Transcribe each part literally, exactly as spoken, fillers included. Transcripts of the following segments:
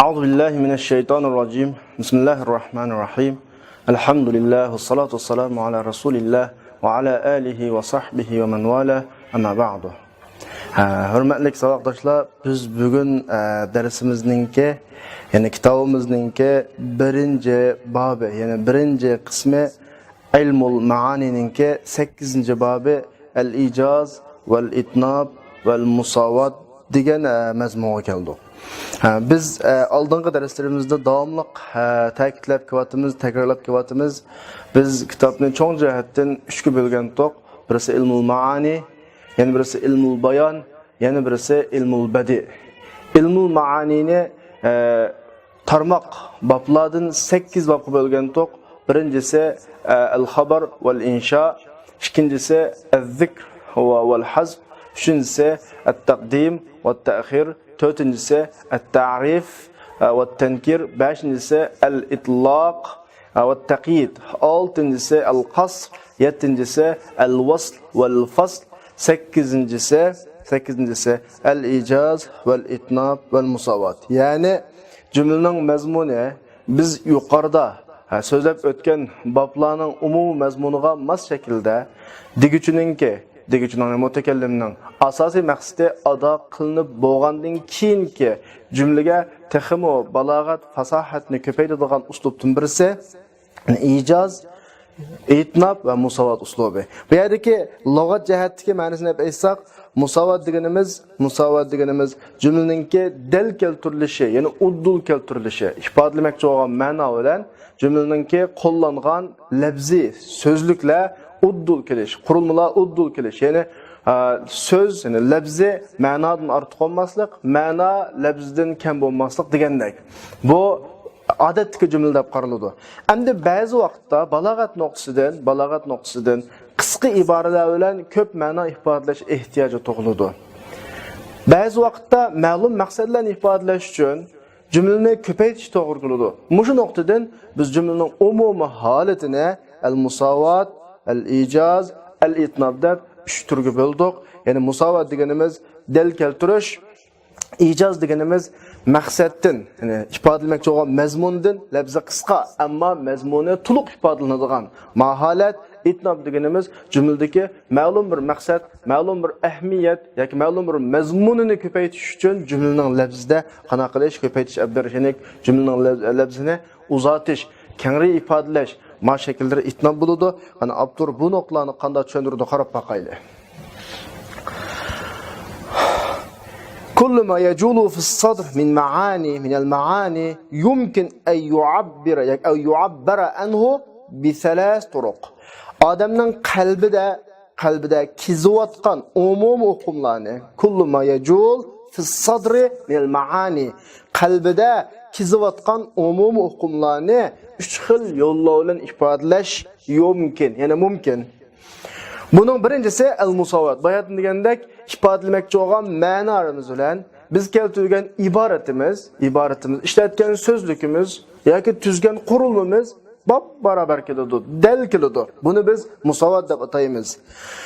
أعوذ بالله من الشيطان الرجيم. بسم الله الرحمن الرحيم. الحمد لله والصلاة والسلام على رسول الله وعلى آله وصحبه ومن والاه. أما بعد. ھە، ھۆرمەتلىك ساۋاقداشلار، بىز بۈگۈن، ئە، دەرسىمىزنىڭكى، يەنى كىتابىمىزنىڭكى بىرىنچى بابى، يەنى بىرىنچى قىسمى، ئىلمۇل مائانىنىڭكى سەككىزىنچى بابى، ئەل ئىجاز ۋەل ئىتناب ۋەل مۇساۋات دېگەن، ئە، مەزمۇنغا كەلدۇق. ھە، بىز، ئە، ئالدىنقى دەرسلىرىمىزدە داۋاملىق، ئە، تەكىتلەپ كېلىۋاتىمىز، تەكرارلاپ كېلىۋاتىمىز. بىز كىتابنى چوڭ جەھەتتىن ئۈچكە بۆلگەنتۇق. بىرسى ئىلمۇل مائانى، يەنە بىرسى ئىلمۇل بايان، يەنە بىرسى ئىلمۇل بەدىئ. ئىلمۇل مائانىنى، ئە، تارماق بابلاردىن سەككىز بابقا بۆلگەنتۇق. بىرىنچىسى، ئە، ئەل خەبەر ۋەل ئىنشا، ئىككىنچىسى، ئەز زىكر ۋە ۋەل ھەزف، ئۈچىنچىسى، ئەت تەقدىم ۋەت تەخىر، تۆتىنچىسى، ئەت تەرىف ۋەت تەنكىر، بەشىنچىسى، ئەل ئىتلاق ۋەت تەقيىد، ئالتىنچىسى، ئەل قەسر، يەتتىنچىسى، ئەل ۋەسل ۋەل فەسل، سەككىزىنچىسى، سەككىزىنچىسى، ئەل ئىجاز ۋەل ئىتناب ۋەل مۇساۋات. يەنى جۈملىنىڭ مەزمۇنى بىز يۇقىرىدا، ھە، سۆزلەپ ئۆتكەن بابلارنىڭ ئومۇمىي مەزمۇنىغا ماس شەكىلدە دېگۈچىنىڭكى، دېگۈچىنىڭ، مۇتەكەللىمنىڭ ئاساسىي مەقسىتى ئادا قىلىنىپ بولغاندىن كېيىنكى جۈملىگە تېخىمۇ بالاغەت، پاساھەتنى كۆپەيتىدىغان ئۇسلۇبتىن بىرسى ئىجاز، ئىتناب ۋە مۇساۋات ئۇسلۇبى. بۇ يەردىكى لۇغەت جەھەتتىكى مەنىسىنى دەپ ئېيتساق، مۇساۋات دېگىنىمىز، مۇساۋات دېگىنىمىز جۈملىنىڭكى دەل كەلتۈرۈلۈشى، يەنى ئۇددۇل كەلتۈرۈلۈشى، ئىپادىلىمەكچى بولغان مەنا بىلەن جۈملىنىڭكى قوللانغان لەپزى، سۆزلۈكلەر ئۇددۇل كېلىش، قۇرۇلمىلار ئۇددۇل كېلىش، يەنى، ئا، سۆز، يەنى لەپزى مەنادىن ئارتۇق بولماسلىق، مەنا لەپزىدىن كەم بولماسلىق دېگەندەك. بۇ ئادەتتىكى جۈملە دەپ قارىلىدۇ. ئەمدى بەزى ۋاقىتتا بالاغەت نۇقتىسىدىن، بالاغەت نۇقتىسىدىن قىسقا ئىبارىلەر بىلەن كۆپ مەنا ئىپادىلەش ئېھتىياجى تۇغۇلىدۇ. بەزى ۋاقىتتا مەلۇم مەقسەتلەرنى ئىپادىلەش ئۈچۈن جۈملىنى كۆپەيتىش توغرا كېلىدۇ. مۇشۇ نۇقتىدىن بىز جۈملىنىڭ ئومۇمىي ھالىتىنى ئەل مۇساۋات، ئەل ئىجاز، ئەل ئىتناب دەپ ئۈچ تۈرگە بۆلدۇق. يەنى مۇساۋات دېگىنىمىز دەل كەلتۈرۈش، ئىجاز دېگىنىمىز مەقسەتتىن، يەنى ئىپادىلىمەكچى بولغان مەزمۇندىن لەپزى قىسقا، ئەمما مەزمۇنى تولۇق ئىپادىلىنىدىغان ماھالەت. ئىتناب دېگىنىمىز جۈملىدىكى مەلۇم بىر مەقسەت، مەلۇم بىر ئەھمىيەت ياكى مەلۇم بىر مەزمۇنىنى كۆپەيتىش ئۈچۈن جۈملىنىڭ لەپزىدە قانداق قىلىش، كۆپەيتىش، ئەپ بېرىش، يەنى جۈملىنىڭ لەپ-، لەپزىنى ئۇزارتىش، كەڭرى ئىپادىلەش، ما شەكىللىرى ئىتناب بولىدۇ. قانا، ئاپتور بۇ نۇقتىلارنى قانداق چۈشەندۈرىدۇ، قاراپ باقايلى. كل ما يجول في الصدر من معاني، من المعاني، يمكن أن يعبر، ياكى أن يعبر عنه بثلاث طرق. ئادەمنىڭ قەلبىدە، قەلبىدە كېزىۋاتقان ئومۇمىي ئۇقۇملارنى، كل ما يجول في الصدر من المعاني، قەلبىدە كېزىۋاتقان ئومۇمىي ئۇقۇملارنى ئۈچ خىل يوللار بىلەن ئىپادىلەش يۇمكىن، يەنى مۇمكىن. بۇنىڭ بىرىنچىسى ئەل مۇساۋات. باياتىن دېگەندەك، ئىپادىلىمەكچى بولغان مەنىلىرىمىز بىلەن بىز كەلتۈرگەن ئىبارىتىمىز، ئىبارىتىمىز، ئىشلەتكەن سۆزلۈكىمىز ياكى تۈزگەن قۇرۇلمىمىز باپبارابەر كېلىدۇ، دەل كېلىدۇ. بۇنى بىز مۇساۋات دەپ ئاتايمىز.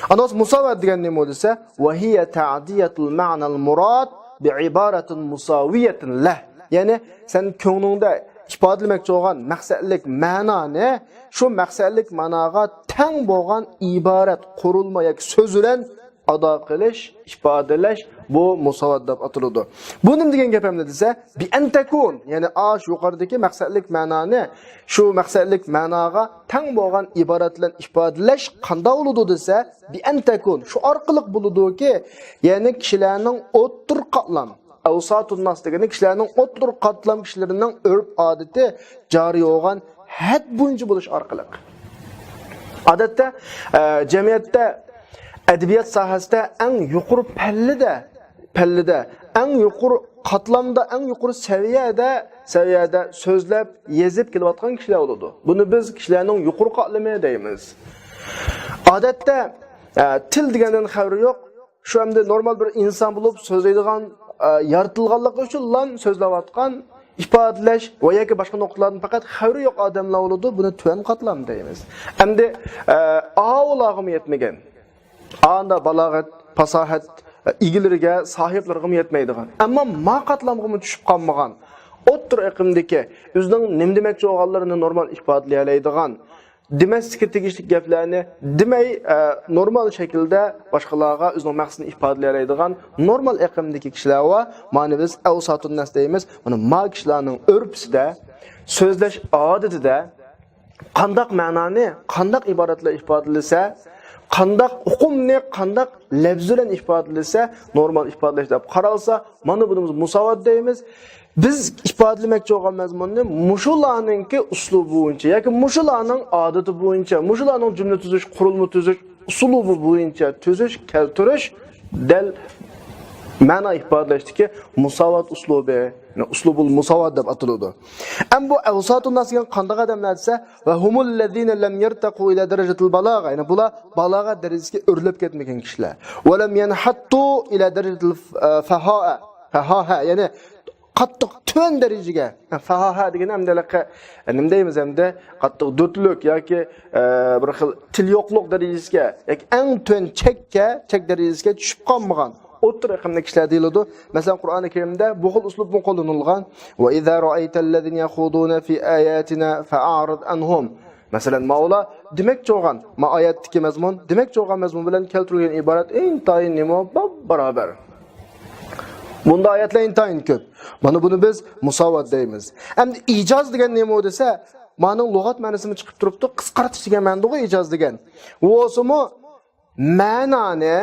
ئانا مۇساۋات دېگەن نېمە دېسە، وهي تأدية المعنى المراد بعبارة مساوية له. يەنى سەن كۆڭلۈڭدە ئىپادىلىمەكچى بولغان مەقسەتلىك مەنانى شۇ مەقسەتلىك مەناغا تەڭ بولغان ئىبارەت، قۇرۇلما ياكى سۆز بىلەن ئادا قىلىش، ئىپادىلەش، بۇ مۇساۋات دەپ ئاتىلىدۇ. بۇ نېمە دېگەن گەپ ئەمدى دېسە، بىئەن تەكۇن، يەنى ئاشۇ يۇقىرىدىكى مەقسەتلىك مەنانى شۇ مەقسەتلىك مەناغا تەڭ بولغان ئىبارەت بىلەن ئىپادىلەش قانداق بولىدۇ دېسە، بىئەن تەكۇن، شۇ ئارقىلىق بولىدۇكى، يەنى كىشىلەرنىڭ ئوتتۇرا قاتلام، ئەۋساتۇنناس دېگىنى كىشىلەرنىڭ ئوتتۇرا قاتلام كىشىلىرىنىڭ ئۆرپ-ئادىتى جارى بولغان ھەد بويىچە بولۇش ئارقىلىق. ئادەتتە، ئە، جەمئىيەتتە، ئەدەبىيات ساھەسىدە ئەڭ يۇقىرى پەللىدە، پەللىدە، ئەڭ يۇقىرى قاتلامدا، ئەڭ يۇقىرى سەۋىيەدە، سەۋىيەدە سۆزلەپ، يېزىپ كېلىۋاتقان كىشىلەر بولىدۇ. بۇنى بىز كىشىلەرنىڭ يۇقىرى قاتلىمى دەيمىز. ئادەتتە، ئە، تىل دېگەندىن خەۋىرى يوق، شۇ ئەمدى نورمال بىر ئىنسان بولۇپ سۆزلەيدىغان، ئە، يارىتىلغانلىقى ئۈچۈنلا سۆزلەۋاتقان، ئىپادىلەش ۋە ياكى باشقا نۇقتىلاردىن پەقەت خەۋىرى يوق ئادەملەر بولىدۇ، بۇنى تۆۋەن قاتلام دەيمىز. ئەمدى، ئە، ئاۋۇلارغىمۇ يەتمىگەن، ئاندا بالاغەت، پاساھەت، ئە، ئىگىلىرىگە، ساھىبلىرىغىمۇ يەتمەيدىغان، ئەمما ما قاتلامغىمۇ چۈشۈپ قالمىغان، ئوتتۇرا ئېقىمدىكى ئۆزىنىڭ نېمە دېمەكچى بولغانلىرىنى نورمال ئىپادىلىيەلەيدىغان، دېمەسلىككە تېگىشلىك گەپلەرنى دېمەي، ئە، نورمال شەكىلدە باشقىلارغا ئۆزىنىڭ مەقسىتىنى ئىپادىلىيەلەيدىغان نورمال ئېقىمدىكى كىشىلەر ۋە مانا بىز ئەۋساتۇن ناس دەيمىز. مانا ما كىشىلەرنىڭ ئۆرپىسىدە، سۆزلەش ئادىتىدە قانداق مەنانى، قانداق ئىبارەت بىلەن ئىپادىلىسە، قانداق ئۇقۇمنى، قانداق لەپز بىلەن ئىپادىلىسە، نورمال ئىپادىلەش دەپ قارالسا، مانا بۇنى بىز مۇساۋات دەيمىز. بىز ئىپادىلىمەكچى بولغان مەزمۇننى مۇشۇلارنىڭكى ئۇسلۇبى بويىچە ياكى مۇشۇلارنىڭ ئادىتى بويىچە، مۇشۇلارنىڭ جۈملە تۈزۈش، قۇرۇلما تۈزۈش ئۇسلۇبى بويىچە تۈزۈش، كەلتۈرۈش دەل مەنا ئىپادىلەشتىكى مۇساۋات ئۇسلۇبى، يەنى ئۇسلۇبۇل مۇساۋات دەپ ئاتىلىدۇ. ئەمما بۇ ئەۋساتۇن ناس دېگەن قانداق ئادەملەر دېسە، ۋە ھۇمۇل لەزىنە لەم يەرتەقۇ ئىلە دەرىجەتىل بالاغە، يەنى بۇلار بالاغە دەرىجىسىگە ئۆرلەپ كەتمىگەن كىشىلەر. ۋە لەم يەنھەتتۇ ئىلە دەرىجەتىل، ئە، فەھائە، فەھاھە، يەنى قاتتىق تۆۋەن دەرىجىگە، فەھاھە دېگەن ئەمدى ھېلىقى، نېمە دەيمىز ئەمدى، قاتتىق دۆتلۈك ياكى، ئە، بىر خىل تىل يوقلۇق دەرىجىسىگە ياكى ئەڭ تۆۋەن چەككە، چەك دەرىجىسىگە چۈشۈپ قالمىغان ئوتتۇرا ئېقىمدىكى كىشىلەر دېيىلىدۇ. مەسىلەن، قۇرئانى كەرىمدە بۇ خىل ئۇسلۇبمۇ قوللىنىلغان. ۋە ئىزا رائەيتەللەزىنە يەخۇدۇنە فى ئاياتىنا فەئەرىد ئەنھۇم. مەسىلەن، ماۋۇلار دېمەكچى بولغان، ما ئايەتتىكى مەزمۇن، دېمەكچى بولغان مەزمۇن بىلەن كەلتۈرۈلگەن ئىبارەت ئىنتايىن نېمە بار-، بارابەر. بۇنداق ئايەتلەر ئىنتايىن كۆپ. مانا بۇنى بىز مۇساۋات دەيمىز. ئەمدى ئىجاز دېگەن نېمە دېسە، مانىڭ لۇغەت مەنىسىمۇ چىقىپ تۇرۇپتۇ، قىسقارتىش دېگەن مەنىدىغۇ ئىجاز دېگەن. بۇ بولسىمۇ مەنانى،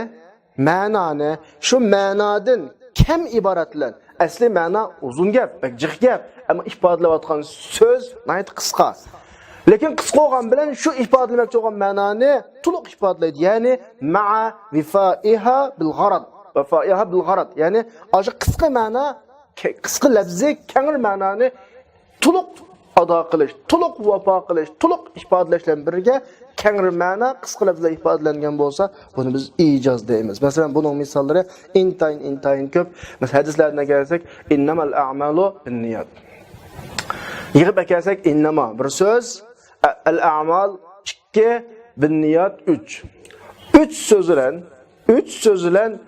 مەنانى شۇ مەنادىن كەم ئىبارەت بىلەن، ئەسلى مەنا ئۇزۇن گەپ، بەك جىق گەپ، ئەمما ئىپادىلەۋاتقان سۆز ناھايىتى قىسقا. لېكىن قىسقا بولغان بىلەن شۇ ئىپادىلىمەكچى بولغان مەنانى تولۇق ئىپادىلەيدۇ. يەنى مەئە ۋىفائىھا بىل غاراد. ۋىفائىھا بىل غاراد. يەنى ئاشۇ قىسقا مەنا، قىسقا لەپزى كەڭرى مەنانى تولۇق ئادا قىلىش، تولۇق ۋاپا قىلىش، تولۇق ئىپادىلەش بىلەن بىرگە كەڭرى مەنا قىسقا لەپزىدە ئىپادىلەنگەن بولسا، بۇنى بىز ئىجاز دەيمىز. مەسىلەن، بۇنىڭ مىساللىرى ئىنتايىن، ئىنتايىن كۆپ. مەسىلەن، ھەدىسلەردىن كەلسەك، ئىننەمەل ئەمالۇ بىننىيات. يىغىپ ئەكەلسەك، ئىننەما بىر سۆز، ئەل ئەمال ئىككى، بىننىيات ئۈچ. ئۈچ سۆز بىلەن، ئۈچ سۆز بىلەن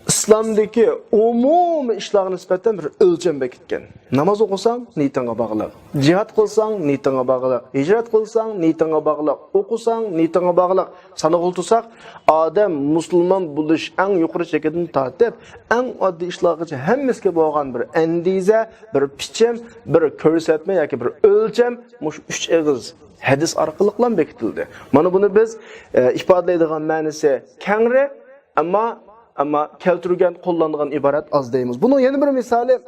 ئىسلامدىكى ئومۇمىي ئىشلارغا نىسبەتەن بىر ئۆلچەم بېكىتكەن. ناماز ئوقۇساڭ، نىيىتىڭگە باغلىق. جىھاد قىلساڭ، نىيىتىڭگە باغلىق. ھىجرەت قىلساڭ، نىيىتىڭگە باغلىق. ئوقۇساڭ، نىيىتىڭگە باغلىق. سانىغىلى تۇرساق، ئادەم مۇسۇلمان بولۇش ئەڭ يۇقىرى چېكىدىن تارتىپ، ئەڭ ئاددىي ئىشلارغىچە ھەممىسىگە بولغان بىر ئەندىزە، بىر پىچىم، بىر كۆرسەتمە ياكى بىر ئۆلچەم مۇشۇ ئۈچ ئېغىز ھەدىس ئارقىلىقلا بېكىتىلدى. مانا بۇنى بىز، ئە، ئىپادىلەيدىغان مەنىسى كەڭرى، ئەمما، ئەمما كەلتۈرگەن، قوللانغان ئىبارەت ئاز دەيمىز. بۇنىڭ يەنە بىر مىسالى،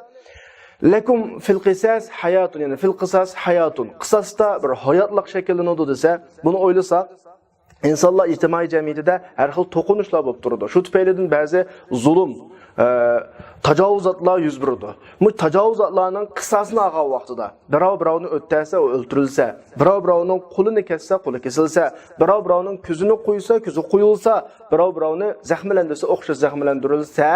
لەكۇم فىل قىساس ھاياتۇن، يەنى فىل قىساس ھاياتۇن. قىساستا بىر ھاياتلىق شەكىللىنىدۇ دېسە، بۇنى ئويلىساق، ئىنسانلار ئىجتىمائىي جەمئىيىتىدە ھەر خىل توقۇنۇشلار بولۇپ تۇرىدۇ. شۇ تۈپەيلىدىن بەزى زۇلۇم، ئە، تاجاۋۇزاتلار يۈز بېرىدۇ. بۇ تاجاۋۇزاتلارنىڭ قىساسىنى ئالغان ۋاقتىدا، بىراۋ بىراۋنى ئۆلتۈرسە، ئۇ ئۆلتۈرۈلسە، بىراۋ بىراۋنىڭ قولىنى كەسسە، قولى كېسىلسە، بىراۋ بىراۋنىڭ كۆزىنى قويسا، كۆزى قويۇلسا، بىراۋ بىراۋنى زەخىملەندۈرسە، ئوخشاش زەخىملەندۈرۈلسە،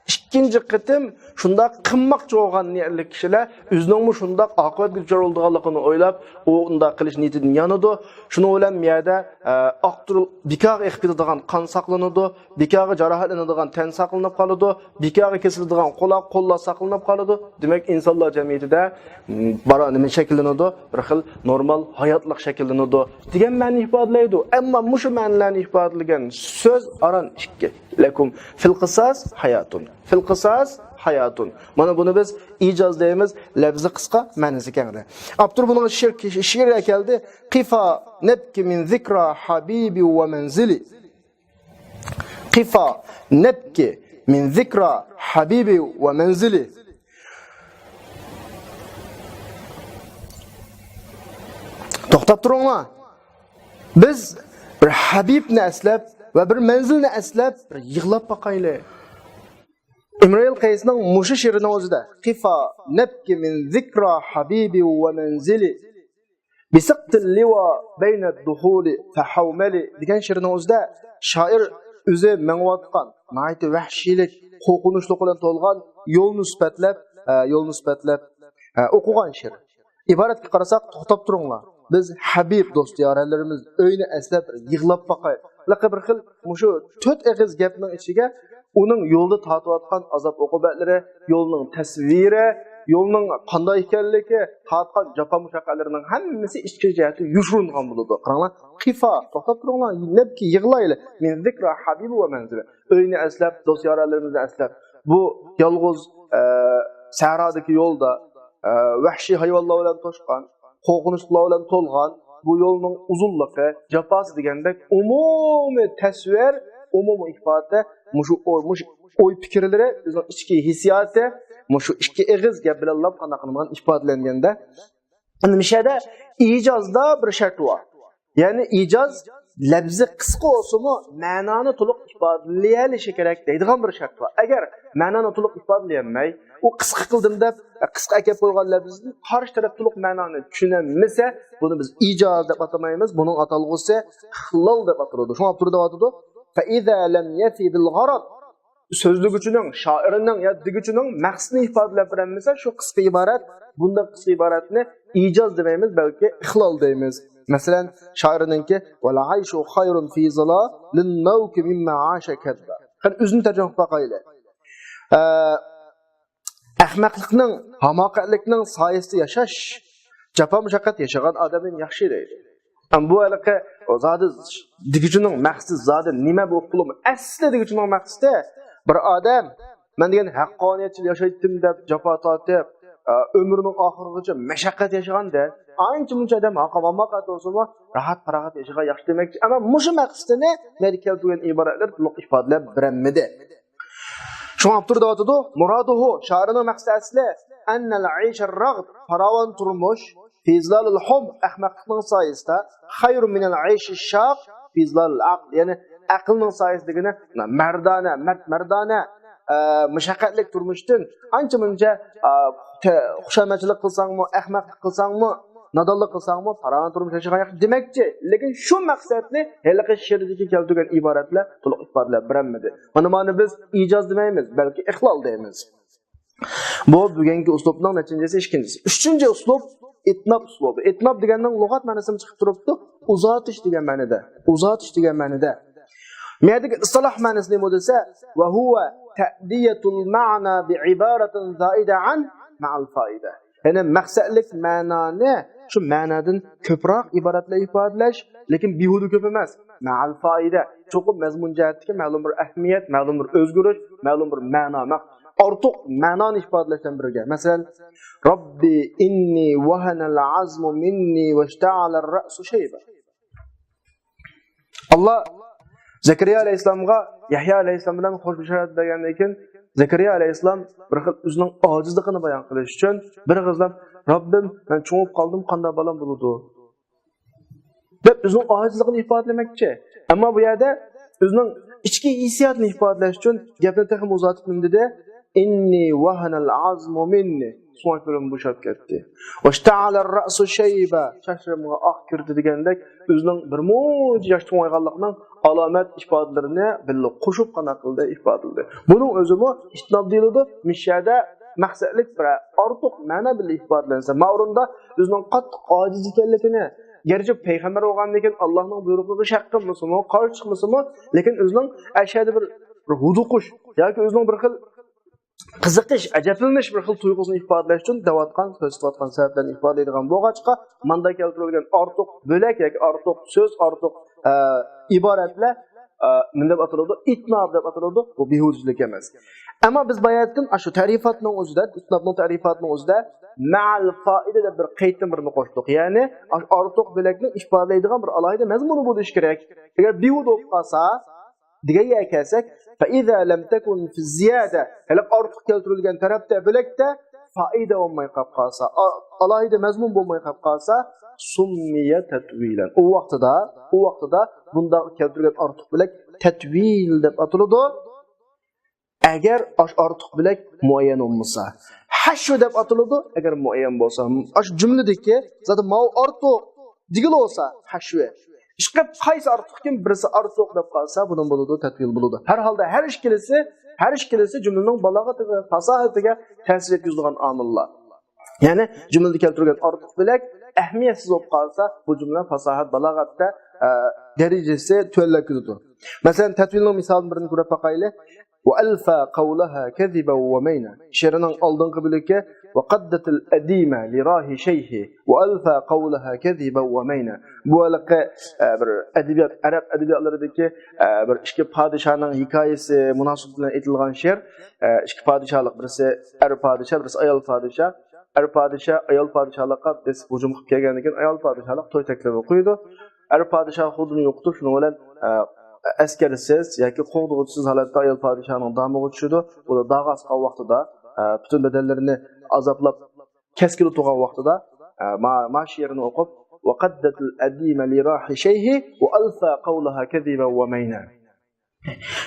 ئىككىنچى قېتىم شۇنداق قىلماقچى بولغان نىيەتلىك كىشىلەر ئۆزىنىڭمۇ شۇنداق ئاقىۋەتكە دۇچار بولىدىغانلىقىنى ئويلاپ، ئۇ ئۇنداق قىلىش نىيىتىدىن يانىدۇ. شۇنىڭ بىلەن بۇ يەردە، ئە، ئاقتۇرۇل-، بىكارغا ئېقىپ كېتىدىغان قان ساقلىنىدۇ، بىكارغا جاراھەتلىنىدىغان تەن ساقلىنىپ قالىدۇ، بىكارغا كېسىلىدىغان قۇلاق، قوللار ساقلىنىپ قالىدۇ. دېمەك، ئىنسانلار جەمئىيىتىدە، م، بارا نېمە شەكىللىنىدۇ؟ بىر خىل نورمال ھاياتلىق شەكىللىنىدۇ دېگەن مەنىنى ئىپادىلەيدۇ. ئەمما مۇشۇ مەنىلەرنى ئىپادىلىگەن سۆز ئاران ئىككى. لەكۇم فىل قىساس ھاياتۇن. فىل قىساس ھاياتۇن. مانا بۇنى بىز ئىجاز دەيمىز، لەپزى قىسقا، مەنىسى كەڭرى. ئاپتور بۇنىڭغا شېئىر، شېئىر ئەكەلدى. قىفا نەبكى مىن زىكرا ھەبىبى ۋە مەنزىلى. قىفا نەبكى مىن زىكرا ھەبىبى ۋە مەنزىلى. توختاپ تۇرۇڭلار. بىز بىر ھەبىبنى ئەسلەپ ۋە بىر مەنزىلنى ئەسلەپ بىر يىغلاپ باقايلى. ئىمرۇئىل قەيسنىڭ مۇشۇ شېئىرىنىڭ ئۆزىدە، قىفا نەبكى مىن زىكرا ھەبىبى ۋە مەنزىلى، بىسىقتىل لىۋا بەينەد دۇخۇلى فەھەۋمەلى دېگەن شېئىرىنىڭ ئۆزىدە شائىر ئۆزى مېڭىۋاتقان ناھايىتى ۋەھشىيلىك، قورقۇنچلۇق بىلەن تولغان يولنى سۈپەتلەپ، ئە، يولنى سۈپەتلەپ، ئە، ئوقۇغان شېئىر. ئىبارەتكە قارىساق، توختاپ تۇرۇڭلار. بىز ھەبىب، دوست-يارەنلىرىمىز ئۆينى ئەسلەپ يىغلاپ باقايلى. بىر خىل مۇشۇ تۆت ئېغىز گەپنىڭ ئىچىگە ئۇنىڭ يولدا تارتىۋاتقان ئازاب-ئوقۇبەتلىرى، يولنىڭ تەسۋىرى، يولنىڭ قانداق ئىكەنلىكى، تارتقان جاپا مۇشەققەتلىرىنىڭ ھەممىسى ئىچكى جەھەتتە يوشۇرۇنغان بولىدۇ. قاراڭلار، قىفا، توختاپ تۇرۇڭلار، نەبكى، يىغلايلى. من ذكرى حبيبي ومنزلي. ئۆينى ئەسلەپ، دوست-يارەنلىرىمىزنى ئەسلەپ، بۇ يالغۇز، ئە، سەھرادىكى يولدا، ئە، ۋەھشىي ھايۋانلار بىلەن توشقان، قورقۇنچلۇقلار بىلەن تولغان بۇ يولنىڭ ئۇزۇنلۇقى، جاپاسى دېگەندەك ئومۇمىي تەسۋىر، ئومۇمىي ئىپادە، مۇشۇ ئوي، مۇشۇ ئوي پىكىرلىرى، ئۆزىنىڭ ئىچكى ھېسسىياتى، مۇشۇ ئىككى ئېغىز گەپ بىلەنلا قانداق قىلىنغان ئىپادىلەنگەندە، ئەمدى مۇشۇ يەردە ئىجازدا بىر شەرت بار. يەنى ئىجاز لەپزى قىسقا بولسىمۇ، مەنانى تولۇق ئىپادىلىيەلىشى كېرەك دەيدىغان بىر شەرت بار. ئەگەر مەنانى تولۇق ئىپادىلىيەلمەي، ئۇ قىسقا قىلدىم دەپ، قىسقا ئەكەپ قويغان لەپزدىن قارشى تەرەپ تولۇق مەنانى چۈشىنەلمىسە، بۇنى بىز ئىجاز دەپ ئاتىمايمىز، بۇنىڭ ئاتالغۇسى ئىخلال دەپ ئاتىلىدۇ. شۇڭا ئاپتور دەۋاتىدۇ، فإذا لم يف بالغرض. سۆزلىگۈچىنىڭ، شائىرنىڭ يا دېگۈچىنىڭ مەقسىتىنى ئىپادىلەپ بېرەلمىسە، شۇ قىسقا ئىبارەت، بۇنداق قىسقا ئىبارەتنى ئىجاز دېمەيمىز، بەلكى ئىخلال دەيمىز. مەسىلەن، شائىرنىڭكى، والعيش خير في ظلال النوك مما عاش كذا. قېنى ئۆزىنى تەرجىمە قىلىپ باقايلى. ئە، ئەخمەقلىقنىڭ، ھاماقەتلىكنىڭ سايىسىدا ياشاش جاپا مۇشەققەت ياشىغان ئادەمدىن ياخشى دەيدۇ. ئەمما بۇ ھېلىقى زادى دېگۈچىنىڭ مەقسىتى زادى نېمە بولۇپ قالىدۇ؟ ئەسلى دېگۈچىنىڭ مەقسىتى بىر ئادەم، مەن دېگەن ھەققانىيەتچىل ياشايتتىم دەپ جاپا تارتىپ، ئە، ئۆمرىنىڭ ئاخىرىغىچە مەشەققەت ياشىغاندەك، ئانچە مۇنچە ئادەم ھاقا ماماقەت بولسىمۇ، راھەت پاراغەت ياشىغان ياخشى دېمەكچى. ئەمما مۇشۇ مەقسىتىنى مەيدە كەلتۈرگەن ئىبارەتلەر تولۇق ئىپادىلەپ بېرەلمىدى. شۇڭا ئاپتور دەۋاتىدۇ، مۇرادۇھۇ، شائىرنىڭ مەقسىتى ئەسلى، ئەننەل ئەيشەر رەغد، پاراۋان تۇرمۇش، فى زىلالىل ھۇمق، ئەخمەقلىقنىڭ سايىسىدا، خەيرۇ مىنەل ئەيشىش شاق، فى زىلالىل ئەقل، يەنى ئەقىلنىڭ سايىسىدا دېگىنى مەردانە، مەرد مەردانە، ئە، مۇشەققەتلىك تۇرمۇشتىن ئانچە مۇنچە، ئە، تە-، خۇشامەتچىلىك قىلساڭمۇ، ئەخمەقلىق قىلساڭمۇ، نادانلىق قىلساڭمۇ، پاراۋان تۇرمۇش ياشىغان ياخشى دېمەكچى. لېكىن شۇ مەقسەتنى ھېلىقى شېئىردىكى كەلتۈرگەن ئىبارەتلەر تولۇق ئىپادىلەپ بېرەلمىدى. مانا، مانا بىز ئىجاز دېمەيمىز، بەلكى ئىخلال دەيمىز. بۇ بۈگۈنكى ئۇسلۇبنىڭ نەتىجىسى ئىككىنچىسى. ئۈچىنچى ئۇسلۇب ئىتناب ئۇسلۇبى. ئىتناب دېگەننىڭ لۇغەت مەنىسىمۇ چىقىپ تۇرۇپتۇ. ئۇزارتىش دېگەن مەنىدە. ئۇزارتىش دېگەن مەنىدە. مەيەردىكى ئىستىلاھ مەنىسى نېمە دېسە، ۋە ھۇۋە تەئدىيەتۇل مەنا بىئىبارەتىن زائىدە ئەن مەئەل فائىدە. يەنى مەقسەتلىك مەنانى شۇ مەنادىن كۆپرەك ئىبارەتلەر ئىپادىلەش، لېكىن بىھۇدە كۆپ ئەمەس. مەئەل فائىدە. چوقۇم مەزمۇن جەھەتتىكى مەلۇم بىر ئەھمىيەت، مەلۇم بىر ئۆزگىرىش، مەلۇم بىر مەنا، مە-، ئارتۇق مەنانى ئىپادىلەش بىلەن بىرگە. مەسىلەن، رەببى ئىننى ۋەھەنەل ئەزمۇ مىننى ۋەشتەئەلەر رەئسۇ شەيبە. ئاللا زەكەرىيا ئەلەيھىسسالامغا يەھيا ئەلەيھىسسالام بىلەن خوش بېشارەت بەرگەندىن كېيىن، زەكەرىيا ئەلەيھىسسالام بىر خىل ئۆزىنىڭ ئاجىزلىقىنى بايان قىلىش ئۈچۈن بىر خىل، رەببىم، مەن چوڭىيىپ قالدىم، قانداق بالام بولىدۇ؟ دەپ ئۆزىنىڭ ئاجىزلىقىنى ئىپادىلىمەكچى. ئەمما بۇ يەردە ئۆزىنىڭ ئىچكى ھېسسىياتىنى ئىپادىلەش ئۈچۈن گەپنى تېخىمۇ ئۇزارتىپ نېمە دېدى؟ ئىننى ۋەھەنەل ئەزمۇ مىننى. سۆڭەكلىرىم بوشاپ كەتتى. ۋەشتەئەلەر رەئسۇ شەيبە. چاچلىرىمغا ئاق كىردى دېگەندەك ئۆزىنىڭ بىر مۇنچە ياش چوڭايغانلىقىنىڭ ئالامەت ئىپادىلىرىنى بىللە قوشۇپ قانداق قىلدى؟ ئىپادىلىدى. بۇنىڭ ئۆزىمۇ ئىتناب دېيىلىدۇ. مۇشۇ يەردە مەقسەتلىك بىر ئارتۇق مەنا بىللە ئىپادىلەنسە، ما ئورۇندا ئۆزىنىڭ قاتتىق ئاجىز ئىكەنلىكىنى، گەرچە پەيغەمبەر بولغاندىن كېيىن ئاللانىڭ بۇيرۇقىغا شەك قىلمىسىمۇ، قارشى چىقمىسىمۇ، لېكىن ئۆزىنىڭ ئەشەدە بىر، بىر ھودۇقۇش ياكى ئۆزىنىڭ بىر خىل قىزىقىش، ئەجەبلىنىش بىر خىل تۇيغۇسىنى ئىپادىلەش ئۈچۈن دەۋاتقان، كۆرسىتىۋاتقان سەۋەبلەرنى ئىپادىلەيدىغان بولغاچقا، ماندا كەلتۈرۈلگەن ئارتۇق بۆلەك ياكى ئارتۇق سۆز، ئارتۇق، ئە، ئىبارەتلەر، ئە، نېمە دەپ ئاتىلىدۇ؟ ئىتناب دەپ ئاتىلىدۇ. بۇ بىھۇدىچىلىك ئەمەس. ئەمما بىز باياتىن ئاشۇ تەرىپاتنىڭ ئۆزىدە، ئىتنابنىڭ تەرىپاتنىڭ ئۆزىدە مەئەل فائىدە دەپ بىر قېتىم بىرنى قوشتۇق. يەنى ئاشۇ ئارتۇق بۆلەكنى ئىپادىلەيدىغان بىر ئالاھىدە مەزمۇنى بولۇشى كېرەك. ئەگەر بىھۇدە بولۇپ قالسا، دېگەن گەپكە كەلسەك، فإذا لم تكن في الزيادة، ھېلىقى ئارتۇق كەلتۈرۈلگەن تەرەپتە، بۆلەكتە فائىدە بولماي قاپ قالسا، ئا-، ئالاھىدە مەزمۇن بولماي قاپ قالسا، سمي تتويلا. ئۇ ۋاقتىدا، ئۇ ۋاقتىدا بۇنداق كەلتۈرگەن ئارتۇق بۆلەك تەتۋىل دەپ ئاتىلىدۇ. ئەگەر ئاش ئارتۇق بۆلەك مۇئەييەن بولمىسا، ھەشۋە دەپ ئاتىلىدۇ. ئەگەر مۇئەييەن بولسا، ئاش جۈملىدىكى زادى ماۋۇ ئارتۇق دېگىلى بولسا، ھەشۋە. ئىشقىلىپ قايسى ئارتۇقكىن بىرسى ئارتۇق دەپ قالسا، بۇنىڭ بولىدۇ، تەتۋىل بولىدۇ. ھەر ھالدا ھەر ئىككىلىسى، ھەر ئىككىلىسى جۈملىنىڭ بالاغىتىگە، پاساھىتىگە تەسىر يەتكۈزىدىغان ئامىللار. يەنى جۈملىدە كەلتۈرگەن ئارتۇق بۆلەك ئەھمىيەتسىز بولۇپ قالسا، بۇ جۈملە پاساھەت، بالاغەتتە، ئە، دەرىجىسى تۆۋەنلەپ كېتىدۇ. مەسىلەن، تەتۋىلنىڭ مىسالىدىن بىرنى كۆرۈپ باقايلى. وألفى قولها كذبا ومينا. شېئىرنىڭ ئالدىنقى بۆلىكى وقدت الأديم لراح شيه وألفى قولها كذبا ومينا. بۇ ھېلىقى، ئە، بىر ئەدەبىيات، ئەرەب ئەدەبىياتلىرىدىكى، ئە، بىر ئىككى پادىشاھنىڭ ھېكايىسى مۇناسىۋىتى بىلەن ئېيتىلغان شېئىر. ئە، ئىككى پادىشاھلىق، بىرسى ئەر پادىشاھ، بىرسى ئايال پادىشاھ. ئەر پادىشاھ ئايال پادىشاھلىققا بېسىپ ھۇجۇم قىلىپ كەلگەندىن كېيىن، ئايال پادىشاھلىق توي تەكلىپى قويىدۇ. ئەر پادىشاھ خوتۇنىنى يوقىتىپ، شۇنىڭ بىلەن، ئە، ئەسكەرسىز ياكى قوغدىغۇچىسىز ھالەتتە ئايال پادىشاھنىڭ دامىغا چۈشىدۇ. ئۇ داغا ئاسقان ۋاقتىدا، ئە، پۈتۈن بەدەنلىرىنى ئازابلاپ كەسكىلى تۇرغان ۋاقتىدا، ئە، ما-، ما شېئىرنى ئوقۇپ، وقدت الأديم لراح شيه وألفى قولها كذبا ومينا.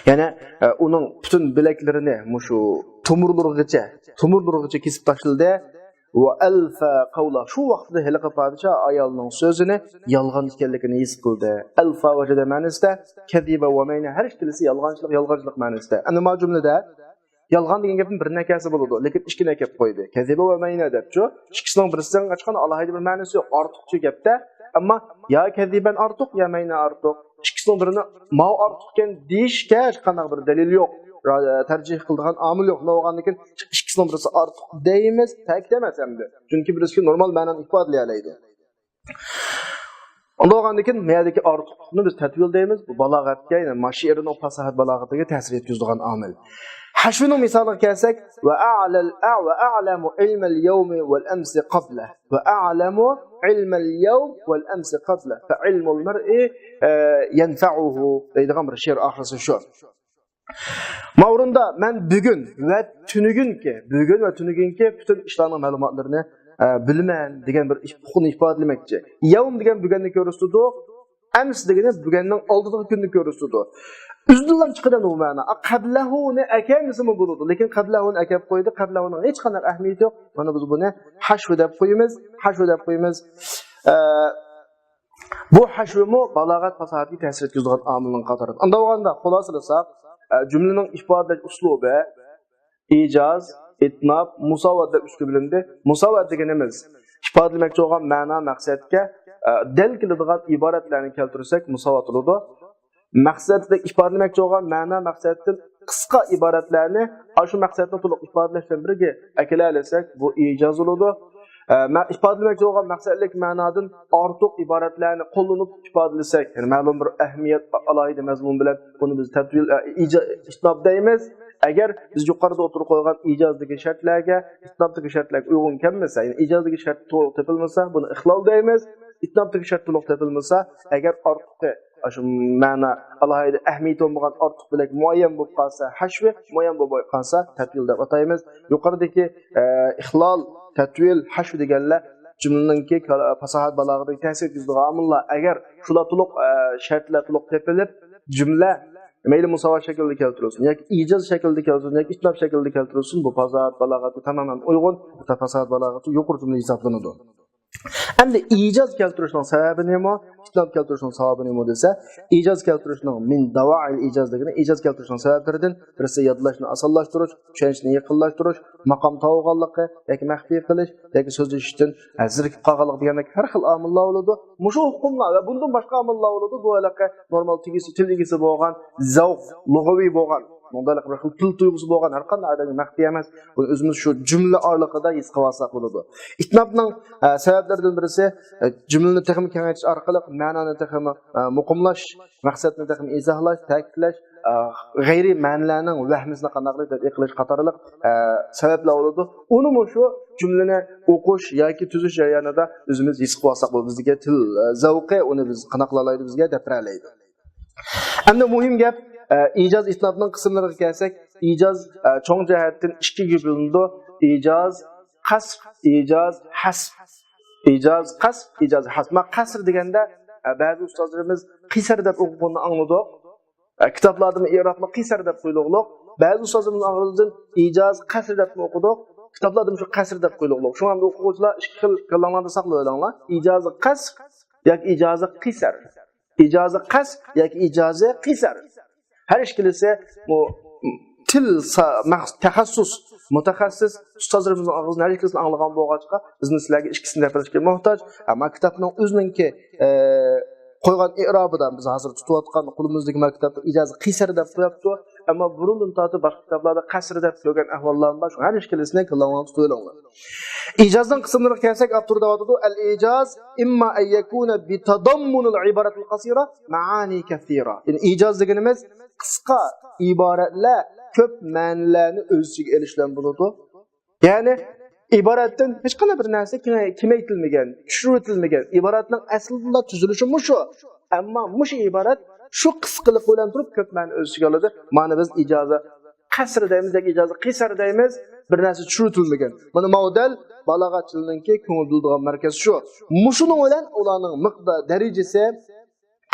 يەنى، ئە، ئۇنىڭ پۈتۈن بىلەكلىرىنى مۇشۇ تومۇرلىرىغىچە، تومۇرلىرىغىچە كېسىپ تاشلىدى. وألفى قولها، شۇ ۋاقىتتا ھېلىقى پادىشاھ ئايالنىڭ سۆزىنى يالغان ئىكەنلىكىنى ھېس قىلدى. ألفى ۋە جەدە مەنىسىدە، كذبا ومينا، ھەر ئىككىلىسى يالغانچىلىق، يالغانچىلىق مەنىسىدە. ئەمدى ما جۈملىدە يالغان دېگەن گەپنىڭ بىر نەكەسى بولىدۇ، لېكىن ئىككى نەكەپ قويدى. كذبا ومينا دەپچۇ. ئىككىسىنىڭ بىرسىدىن ئاچقان ئالاھىدە بىر مەنىسى يوق. ئارتۇقچە گەپتە. ئەمما يا كذبا ئارتۇق، يا مينا ئارتۇق. ئىككىسىنىڭ بىرىنى ماۋۇ ئارتۇقكەن دېيىشكە ھېچقانداق بىر دەلىل يوق. را-، تەرجىھ قىلىدىغان ئامىل يوق. نوغاندىكىن ئىككىسىنىڭ بىرسى ئارتۇق دەيمىز، تەكىت ئەمەس ئەمدى. چۈنكى بىرسى نورمال مەنانى ئىپادىلىيەلەيدۇ. ئۇنداق بولغاندىكىن، مەيەدىكى ئارتۇقلۇقنى بىز تەتۋىل دەيمىز. بۇ بالاغەتكە، يەنى ما شېئىرنىڭ پاساھەت بالاغىتىگە تەسىر يەتكۈزىدىغان ئامىل. ھەشۋنىڭ مىسالىغا كەلسەك، وأعلى ال-، وأعلم علم اليوم والأمس قبله، وأعلم علم اليوم والأمس قبله، فعلم المرء، ئە، ينفعه دەيدىغان بىر شېئىر ئاخىرسى شۇ. ما ئورۇندا مەن بۈگۈن ۋە تۈنۈگۈنكى، بۈگۈن ۋە تۈنۈگۈنكى پۈتۈن ئىشلارنىڭ مەلۇماتلىرىنى، ئە، بىلىمەن دېگەن بىر ئۇقۇمنى ئىپادىلىمەكچى. يەۋم دېگەن بۈگۈننى كۆرسىتىدۇ، ئەمس دېگىنى بۈگۈننىڭ ئالدىدىقى كۈننى كۆرسىتىدۇ. ئۆزىدىنلا چىقىدۇ بۇ مەنا. ئا، قەبلەھۇنى ئەكەلمىسىمۇ بولىدۇ، لېكىن قەبلەھۇنى ئەكەپ قويدى. قەبلەھۇنىڭ ھېچقانداق ئەھمىيىتى يوق. مانا بىز بۇنى ھەشۋ دەپ قويىمىز، ھەشۋ دەپ قويىمىز. ئە، بۇ ھەشۋمۇ بالاغەت پاساھەتكە تەسىر يەتكۈزىدىغان ئامىلنىڭ قاتارىدا. ئانداق بولغاندا، خۇلاسىلىساق، ئە، جۈملىنىڭ ئىپادىلەش ئۇسلۇبى ئىجاز، ئىتناب، مۇساۋات دەپ ئۈچكە بۆلۈندى. مۇساۋات دېگىنىمىز ئىپادىلىمەكچى بولغان مەنا مەقسەتكە، ئە، دەل كېلىدىغان ئىبارەتلەرنى كەلتۈرسەك مۇساۋات بولىدۇ. مەقسەتتە ئىپادىلىمەكچى بولغان مەنا مەقسەتتىن قىسقا ئىبارەتلەرنى ئاشۇ مەقسەتنى تولۇق ئىپادىلەش بىلەن بىرگە ئەكېلەلىسەك، بۇ ئىجاز بولىدۇ. ئە، مە-، ئىپادىلىمەكچى بولغان مەقسەتلىك مەنادىن ئارتۇق ئىبارەتلەرنى قوللىنىپ ئىپادىلىسەك، يەنى مەلۇم بىر ئەھمىيەت، ئالاھىدە مەزمۇن بىلەن بۇنى بىز تەتۋىل، ئە، ئىجا-، ئىتناب دەيمىز. ئەگەر بىز يۇقىرىدا ئوتتۇرىغا قويغان ئىجازدىكى شەرتلەرگە، ئىتنابتىكى شەرتلەرگە ئۇيغۇن كەلمىسە، يەنى ئىجازدىكى شەرت تولۇق تېپىلمىسا، بۇنى ئىخلال دەيمىز. ئىتنابتىكى شەرت تولۇق تېپىلمىسا، ئەگەر ئارتۇقى، ئاشۇ مەنا، ئالاھىدە ئەھمىيىتى بولمىغان ئارتۇق بىلەك مۇئەييەن بولۇپ قالسا، ھەشۋ، مۇئەييەن بولماي قالسا، تەتۋىل دەپ ئاتايمىز. يۇقىرىدىكى، ئە، ئىخلال، تەتۋىل، ھەشۋ دېگەنلەر جۈملىنىڭكى كالا-، پاساھەت بالاغىتىگە تەسىر يەتكۈزىدىغان ئامىللار. ئەگەر شۇلار تولۇق، ئە، شەرتلەر تولۇق تېپىلىپ، جۈملە مەيلى مۇساۋات شەكلىدە كەلتۈرۈلسۇن ياكى ئىجاز شەكلىدە كەلتۈرۈلسۇن ياكى ئىتناب شەكلىدە كەلتۈرۈلسۇن، بۇ پاساھەت بالاغەتكە تامامەن ئۇيغۇن، پاساھەت بالاغىتى يۇقىرى جۈملە ھېسابلىنىدۇ. ئەمدى ئىجاز كەلتۈرۈشنىڭ سەۋەبى نېمە؟ ئىتناب كەلتۈرۈشنىڭ سەۋەبى نېمە دېسە، ئىجاز كەلتۈرۈشنىڭ، مىن دەۋائىل ئىجاز دېگىنى، ئىجاز كەلتۈرۈشنىڭ سەۋەبلىرىدىن بىرسى يادلاشنى ئاسانلاشتۇرۇش، چۈشەنچنى يېقىنلاشتۇرۇش، ماقام تاۋىغانلىقى ياكى مەخپىي قىلىش ياكى سۆزلىشىشتىن، ئە، زېرىكىپ قالغانلىق دېگەندەك ھەر خىل ئامىللار بولىدۇ. مۇشۇ ئۇقۇملار ۋە بۇندىن باشقا ئامىللار بولىدۇ. بۇ ھېلىقى نورمال تېگىسى، تىل ئىگىسى بولغان، زەۋق، لۇغىۋى بولغان، مۇنداق بىر خىل تىل تۇيغۇسى بولغان ھەر قانداق ئادەمگە مەخپىي ئەمەس. بۇنى ئۆزىمىز شۇ جۈملە ئارىلىقىدا ھېس قىلىۋالساق بولىدۇ. ئىتنابنىڭ، ئە، سەۋەبلىرىدىن بىرسى، ئە، جۈملىنى تېخىمۇ كېڭەيتىش ئارقىلىق مەنانى تېخىمۇ، ئە، مۇقىملاش، مەقسەتنى تېخىمۇ ئىزاھلاش، تەكىتلەش، ئە، غەيرىي مەنىلەرنىڭ ۋەھمىسىنى قانداقلىق دەپ ئېقىلىش قاتارلىق، ئە، سەۋەبلەر بولىدۇ. ئۇنىمۇ شۇ جۈملىنى ئوقۇش ياكى تۈزۈش جەريانىدا ئۆزىمىز ھېس قىلىۋالساق بولىدۇ. بىزگە تىل، ئە، زەۋقى ئۇنى بىز قانداق قىلالايدۇ، بىزگە دەپ بېرەلەيدۇ. ئەمدى مۇھىم گەپ، ئە، ئىجاز ئىتنابنىڭ قىسىملىرىغا كەلسەك، ئىجاز، ئە، چوڭ جەھەتتىن ئىككىگە بۆلۈنىدۇ. ئىجاز قەسر، ئىجاز ھەسر. ئىجاز قەسر، ئىجاز ھەسر. ما قەسر دېگەندە، ئە، بەزى ئۇستازلىرىمىز قىسەر دەپ ئوقۇغىنىنى ئاڭلىدۇق. ئە، كىتابلاردىمۇ ئېرابنى قىسەر دەپ قويۇلۇقلۇق. بەزى ئۇستازلىرىمىزنىڭ ئاغزىدىن ئىجاز قەسر دەپمۇ ئوقۇدۇق. كىتابلاردىمۇ شۇ قەسر دەپ قويۇلۇقلۇق. شۇڭا ئوقۇغۇچىلار ئىككى خىل كاللاڭلاردا ساقلىۋېلىڭلار. ئىجازى قەسر ياكى ئىجازى قىسەر. ئىجازى قەسر ياكى ئىجازى قىسەر. ھەر ئىككىلىسى بۇ تىل سا-، مەخ-، تەخەسسۇس، مۇتەخەسسىس ئۇستازلىرىمىزنىڭ ئاغزىدىن ھەر ئىككىلىسىنى ئاڭلىغان بولغاچقا، بىزمۇ سىلەرگە ئىككىسىنى دەپ بېرىشكە موھتاج. ئەمما كىتابنىڭ ئۆزىنىڭكى، ئە، قويغان ئېرابىدا بىز ھازىر تۇتۇۋاتقان قولىمىزدىكى ما كىتابتا ئىجازى قىسەر دەپ قويۇپتۇ. ئەمما بۇرۇندىن تارتىپ باشقا كىتابلاردا قەسر دەپ كۆرگەن ئەھۋاللارمۇ بار. شۇڭا ھەر ئىككىلىسىنى كاللاڭلارغا تۇتۇۋېلىڭلار. ئىجازنىڭ قىسىملىرىغا كەلسەك، ئاپتور دەۋاتىدۇ، الإيجاز إما أن يكون بتضمن العبارة القصيرة معاني كثيرة. يەنى ئىجاز دېگىنىمىز قىسقا ئىبارەتلەر كۆپ مەنىلەرنى ئۆز ئىچىگە ئېلىش بىلەن بولىدۇ. يەنى ئىبارەتتىن ھېچقانداق بىر نەرسە كېڭەي-، كېمەيتىلمىگەن، چۈشۈرۈۋېتىلمىگەن. ئىبارەتنىڭ ئەسلىدىلا تۈزۈلۈشى مۇشۇ. ئەمما مۇشۇ ئىبارەت شۇ قىسقىلىق بىلەن تۇرۇپ كۆپ مەنە ئۆز ئىچىگە ئالىدۇ. مانا بىز ئىجازە قەسر دەيمىز ياكى ئىجازە قىسەر دەيمىز. بىر نەرسە چۈشۈرۈۋېتىلمىگەن. مانا ماۋۇ دەل بالاغەتچىلىرنىڭكى كۆڭۈل بۆلىدىغان مەركەز شۇ. مۇشۇنىڭ بىلەن ئۇلارنىڭ مىقدار دەرىجىسى،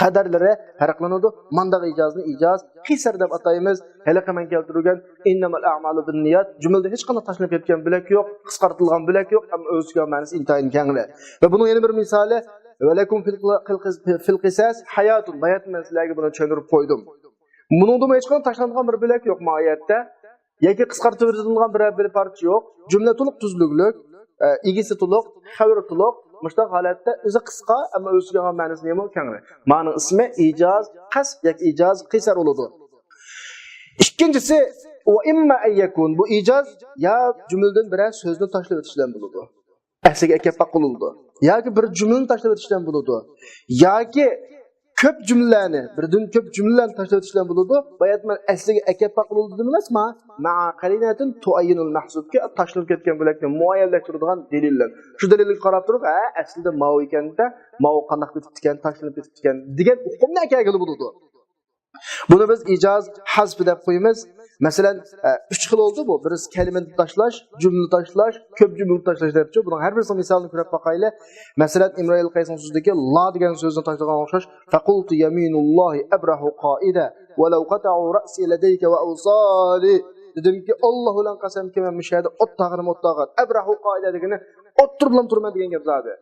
قەدەرلىرى پەرقلىنىدۇ. مانداق ئىجازنى ئىجاز قىسەر دەپ ئاتايمىز. ھېلىقى مەن كەلتۈرگەن إنما الأعمال بالنيات جۈملىدە ھېچقانداق تاشلىنىپ كەتكەن بۆلەك يوق، قىسقارتىلغان بۆلەك يوق، ئەمما ئۆز ئىچىگە مەنىسى ئىنتايىن كەڭرى. ۋە بۇنىڭ يەنە بىر مىسالى، ولكم في الق-، في الق-، في القصاص حياة، باياتىن مەن سىلەرگە بۇنى چۈشەندۈرۈپ قويدۇم. بۇنىڭدىمۇ ھېچقانداق تاشلانغان بىر بۆلەك يوق ما ئايەتتە. ياكى قىسقارتىۋېتىلغان بىرەر بىر پارچە يوق. جۈملە تولۇق تۈزلۈكلۈك، ئە، ئىگىسى تولۇق، خەۋىرى تولۇق. مۇشۇنداق ھالەتتە ئۆزى قىسقا، ئەمما ئۆز ئىچىگە ئالغان مەنىسى نېمە؟ كەڭرى. مانىڭ ئىسمى ئىجاز قەسر ياكى ئىجاز قىسەر بولىدۇ. ئىككىنچىسى، وإما أن يكون، بۇ ئىجاز يا جۈملىدىن بىرەر سۆزنى تاشلىۋېتىش بىلەن بولىدۇ. ئەسلىگە ئەكەپ باققىلى بولىدۇ. ياكى بىر جۈملىنى تاشلىۋېتىش بىلەن بولىدۇ. ياكى كۆپ جۈملىلەرنى، بىردىن كۆپ جۈملىلەرنى تاشلىۋېتىش بىلەن بولىدۇ. باياتمەن ئەسلىگە ئەكەپ باققىلى بولىدۇ دېدىم ئەمەسما؟ مع قرينة تعين المحذوف، تاشلىنىپ كەتكەن بۆلەكنى مۇئەييەنلەشتۈرىدىغان دەلىل بىلەن. شۇ دەلىلگە قاراپ تۇرۇپ، ھە، ئەسلىدە ماۋۇ ئىكەن-دە، ماۋۇ قانداق كېتىپتىكەن، تاشلىنىپ كېتىپتىكەن دېگەن ئۇقۇمنى ئەكەلگىلى بولىدۇ. بۇنى بىز ئىجاز ھەزپ دەپ قويىمىز. مەسىلەن، ئە، ئۈچ خىل بولدى بۇ. بىرسى كەلىمە تاشلاش، جۈملە تاشلاش، كۆپ جۈملە تاشلاش دەپچۇ. بۇنىڭ ھەر بىرسىنىڭ مىسالىنى كۆرۈپ باقايلى. مەسىلەن، ئىمرۇئىل قەيسنىڭ سۆزىدىكى لا دېگەن سۆزنى تاشلىغان ئوخشاش. فقلت يمين الله أبرح قائدا ولو قطعوا رأسي لديك وأوصالي. دېدىمكى، ئاللا بىلەن قەسەمكى، مەن مۇشۇ يەردە ئوت تاغىنىمۇ ئوت تاغىن. ئەبرەھۇ قائىدە دېگىنى ئوتتۇرىدىلا تۇرىمەن دېگەن گەپ زادى.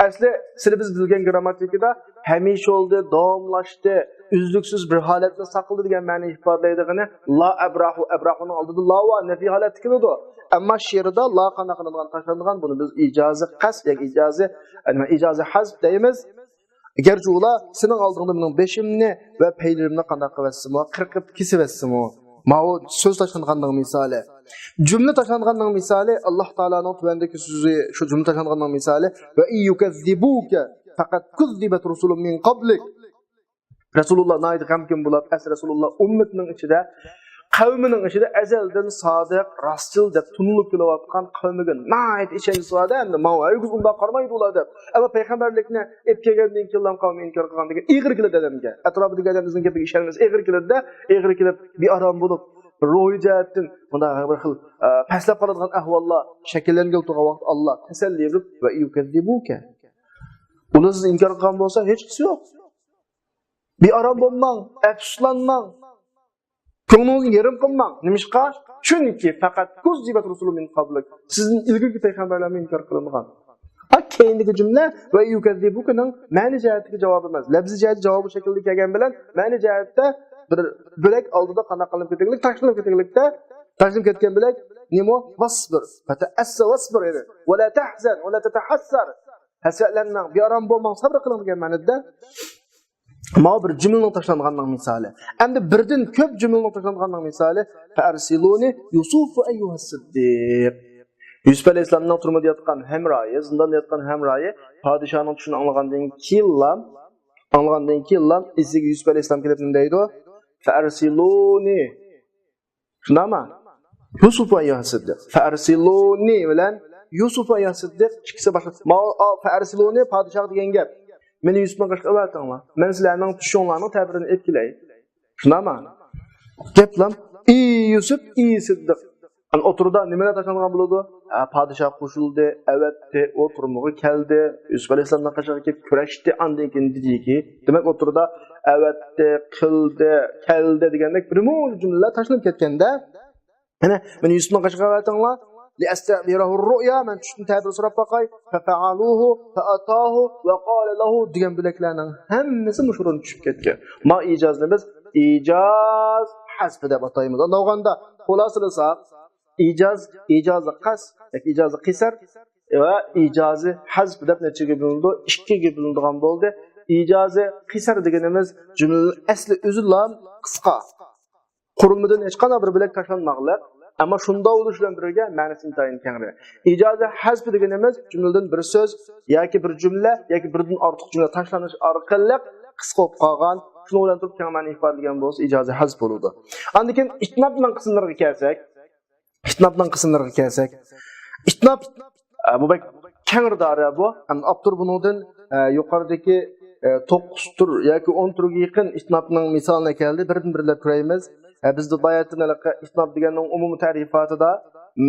ئەسلى سىلى بىز بىلگەن گرامماتىكىدا ھەمىشە بولدى، داۋاملاشتى، ئۈزلۈكسىز بىر ھالەتنى ساقلىدى دېگەن مەنىنى ئىپادىلەيدىغىنى لا ئەبرەھۇ، ئەبرەھۇنىڭ ئالدىدا لا ۋا نەپىي ھالەتتە كېلىدۇ. ئەمما شېئىردا لا قانداق قىلىنغان، تاشلانغان، بۇنى بىز ئىجازى قەس ياكى ئىجازى، نېمە، ئىجازى ھەزپ دەيمىز. گەرچە ئۇلار سېنىڭ ئالدىڭدا مېنىڭ بېشىمنى ۋە پەيلىرىمنى قانداق قىلىۋەتسىمۇ، قىرقىپ كېسىۋەتسىمۇ. ماۋۇ سۆز تاشلانغاننىڭ مىسالى. جۈملە تاشلانغاننىڭ مىسالى، ئاللا تائالانىڭ تۆۋەندىكى سۆزى، شۇ جۈملە تاشلانغاننىڭ مىسالى، وإن يكذبوك فقد كذبت رسل من قبلك. رەسۇلۇللا ناھايىتى غەمكىن بولۇپ، ئەس رەسۇلۇللا ئۈممىتىنىڭ ئىچىدە، قەۋمىنىڭ ئىچىدە ئەزەلدىن سادىق، راستچىل دەپ تونۇلۇپ كېلىۋاتقان قەۋمىگە ناھايىتى ئىشەنچىسى بار-دە، ئەمدى ماڭا ھەرگىز ئۇنداق قارىمايدۇ ئۇلار دەپ. ئەمما پەيغەمبەرلىكنى ئېلىپ كەلگەندىن كېيىن قەۋمى ئىنكار قىلغاندىن كېيىن ئېغىر كېلىدۇ ئادەمگە. ئەتراپىدىكى ئادەم بىزنىڭ گېپىگە ئىشەنمىسە ئېغىر كېلىدۇ-دە، ئېغىر كېلىپ بىئارام بولۇپ، روھىي جەھەتتىن مۇنداق بىر خىل، ئە، پەسلەپ قالىدىغان ئەھۋاللار شەكىللەنگىلى تۇرغان ۋاقىتتا ئاللا تەسەللى بېرىپ، ۋە يۇكەززىبۇكە. ئۇلار سىز ئىنكار قىلغان بولسا ھېچقىسى يوق. بىئارام بولماڭ، ئەپسۇسلانماڭ. كۆڭلىڭىزنى يېرىم قىلماڭ. نېمىشقا؟ چۈنكى فەقەت كۇززىبەت رۇسۇلۇن مىن قابلىك. سىزدىن ئىلگىرىكى پەيغەمبەرلەرمۇ ئىنكار قىلىنغان. ھە، كەينىدىكى جۈملە ۋە يۇكەززىبۇكىنىڭ مەنە جەھەتتىكى جاۋابى ئەمەس. لەپزىي جەھەتتە جاۋابى شەكلىدە كەلگەن بىلەن مەنە جەھەتتە بىر بۆلەك ئالدىدا قانداق قىلىنىپ كېتىگلىك، تاشلىنىپ كېتىگلىكتە، تاشلىنىپ كەتكەن بۆلەك نېمە؟ ۋاسبىر. فتأس واصبر، يەنى، ولا تەھزەن، ولا تەتەھەسسەر. ھەسرەتلەنمەڭ، بىئارام بولماڭ، سەبرى قىلىڭ دېگەن مەنىدە. ماۋۇ بىر جۈملىنىڭ تاشلانغاننىڭ مىسالى. ئەمدى بىردىن كۆپ جۈملىنىڭ تاشلانغاننىڭ مىسالى، فأرسلوني يوسف أيها الصديق. يۈسۈپ ئەلەيھىسسالامنىڭ تۈرمىدە ياتقان ھەمراھى، زىنداندا ياتقان ھەمراھى پادىشاھنىڭ چۈشىنى ئاڭلىغاندىن كېيىنلا، ئاڭلىغاندىن كېيىنلا ئېسىگە يۈسۈپ ئەلەيھىسسالام كېلىپ نېمە دەيدۇ؟ فأرسلوني. شۇنداقمۇ؟ يوسف أيها الصديق. فأرسلوني بىلەن يوسف أيها الصديق ئىككىسى باشقا. ماۋۇ، ئا، فأرسلوني پادىشاھ دېگەن گەپ. مېنى يۈسۈپنىڭ قېشىغا ئەۋەتىڭلار. مەن سىلەرنىڭ چۈشۈڭلارنىڭ تەبىرىنى ئېلىپ كېلەي. شۇنداقمۇ؟ گەپلەم، ئى يۈسۈپ، ئى سىددىق. ئەنە ئوتتۇرىدا نېمىلەر تاشلانغان بولىدۇ؟ ھە، پادىشاھ قوشۇلدى، ئەۋەتتى، ئۇ تۈرمىگە كەلدى، يۈسۈپ ئەلەيھىسسالامنىڭ قېشىغا كېلىپ كۆرۈشتى، ئاندىن كېيىن دېدىكى. دېمەك، ئوتتۇرىدا ئەۋەتتى، قىلدى، كەلدى دېگەندەك بىر مۇنچە جۈملىلەر تاشلىنىپ كەتكەندە، يەنە مېنى يۈسۈپنىڭ قېشىغا ئەۋەتىڭلار. لأستعبره الرؤيا، مەن چۈشتىن تەبىر سوراپ باقاي. ففعلوه فأتاه وقال له دېگەن بۆلەكلەرنىڭ ھەممىسى مۇشۇ ئورۇندا چۈشۈپ كەتكەن. ما ئىجازنى بىز ئىجاز ھەزپى دەپ ئاتايمىز. ئاندىن ئالغاندا خۇلاسىلىساق، ئىجاز، ئىجازى قەس ياكى ئىجازى قىسەر ۋە ئىجازى ھەزپ دەپ نەچچىگە بۆلۈنىدۇ؟ ئىككىگە بۆلۈنىدىغان بولدى. ئىجازى قىسەر دېگىنىمىز جۈملىنىڭ ئەسلى ئۆزىلا قىسقا. قۇرۇلمىدىن ھېچقانداق بىر بۆلەك تاشلانماقلىق، ئەمما شۇنداق بولۇش بىلەن بىرگە مەنىسى ئىنتايىن كەڭرى. ئىجازە ھەزپى دېگىنىمىز جۈملىدىن بىر سۆز ياكى بىر جۈملە ياكى بىردىن ئارتۇق جۈملە تاشلىنىش ئارقىلىق قىسقا بولۇپ قالغان، شۇنىڭ بىلەن تۇرۇپ كەڭ مەنە ئىپادىلىگەن بولسا ئىجازە ھەزپ بولىدۇ. ئاندىن كېيىن ئىتنابنىڭ قىسىملىرىغا كەلسەك، ئىتنابنىڭ قىسىملىرىغا كەلسەك، ئىتناب، ئە، بۇ بەك كەڭرى دائىرە بۇ. ھەم ئاپتور بۇنىڭدىن، ئە، يۇقىرىدىكى، ئە، توققۇز تۈر ياكى ئون تۈرگە يېقىن ئىتنابنىڭ مىسالىنى كەلدى. بىردىن بىرلەپ كۆرەيمىز. ئە، بىزدە باياتىن ھېلىقى ئىتناب دېگەننىڭ ئومۇمىي تەرىپاتىدا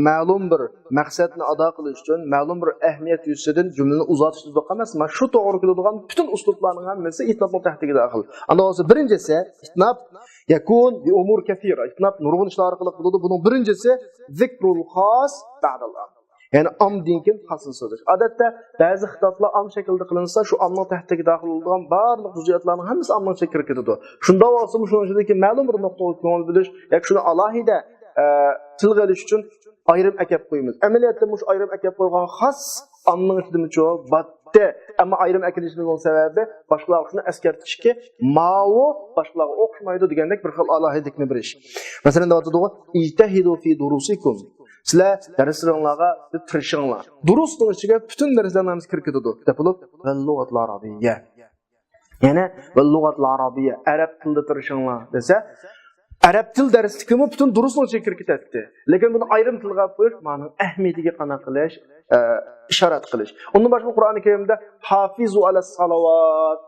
مەلۇم بىر مەقسەتنى ئادا قىلىش ئۈچۈن، مەلۇم بىر ئەھمىيەت يۈزىسىدىن جۈملىنى ئۇزارتىش دېدۇق ئەمەس، مانا شۇ توغرا كېلىدىغان پۈتۈن ئۇسلۇبلارنىڭ ھەممىسى ئىتنابنىڭ تەھتىگە داخىل. ئاندىن بولسا بىرىنچىسى، ئىتناب يەكۇن بى ئۇمۇر كەسىرە. ئىتناب نۇرغۇن ئىشلار ئارقىلىق بولىدۇ. بۇنىڭ بىرىنچىسى، ذىكرۇل خاس بەدەل ئام. يەنى ئامدىن كېيىن خاسنى سۆزلەش. ئادەتتە بەزى خىتابلار ئام شەكىلدە قىلىنسا، شۇ ئامنىڭ تەھتىگە داخىل بولىدىغان بارلىق جۇزئىياتلارنىڭ ھەممىسى ئامنىڭ ئىچىگە كىرىپ كېتىدۇ. شۇنداق بولسىمۇ، شۇنىڭ ئىچىدىكى مەلۇم بىر نۇقتىغا كۆڭۈل بۆلۈش ياكى شۇنى ئالاھىدە، ئە، تىلغا ئېلىش ئۈچۈن ئايرىم ئەكەپ قويىمىز. ئەمەلىيەتتە مۇشۇ ئايرىم ئەكەپ قويغان خاس ئامنىڭ ئىچىدىمۇچۇ باتتى. ئەمما ئايرىم ئەكېلىشىمىزنىڭ سەۋەبى باشقىلارغا شۇنى ئەسكەرتىشكى، ماۋۇ باشقىلارغا ئوخشىمايدۇ دېگەندەك بىر خىل ئالاھىدىلىكنى بېرىش. مەسىلەن، دەۋاتىدىغۇ، ئىجتەھىدۇ فى دۇرۇسىكۇم. سىلەر دەرسلىرىڭلارغا تىرىشىڭلار. دۇرۇسنىڭ ئىچىگە پۈتۈن دەرسلەرنىڭ ھەممىسى كىرىپ كېتىدۇ، دەپ بولۇپ، ۋەل لۇغەتىل ئارابىيە. يەنى، ۋەل لۇغەتىل ئارابىيە، ئەرەب تىلىدا تىرىشىڭلار دېسە، ئەرەب تىل دەرسلىكىمۇ پۈتۈن دۇرۇسنىڭ ئىچىگە كىرىپ كېتەتتى. لېكىن بۇنى ئايرىم تىلغا ئېلىپ قويۇش، مانىڭ ئەھمىيىتىگە قانداق قىلىش، ئە، ئىشارەت قىلىش. ئۇندىن باشقا قۇرئانى كەرىمدە، ھافىزۇ ئەلەس سالاۋات،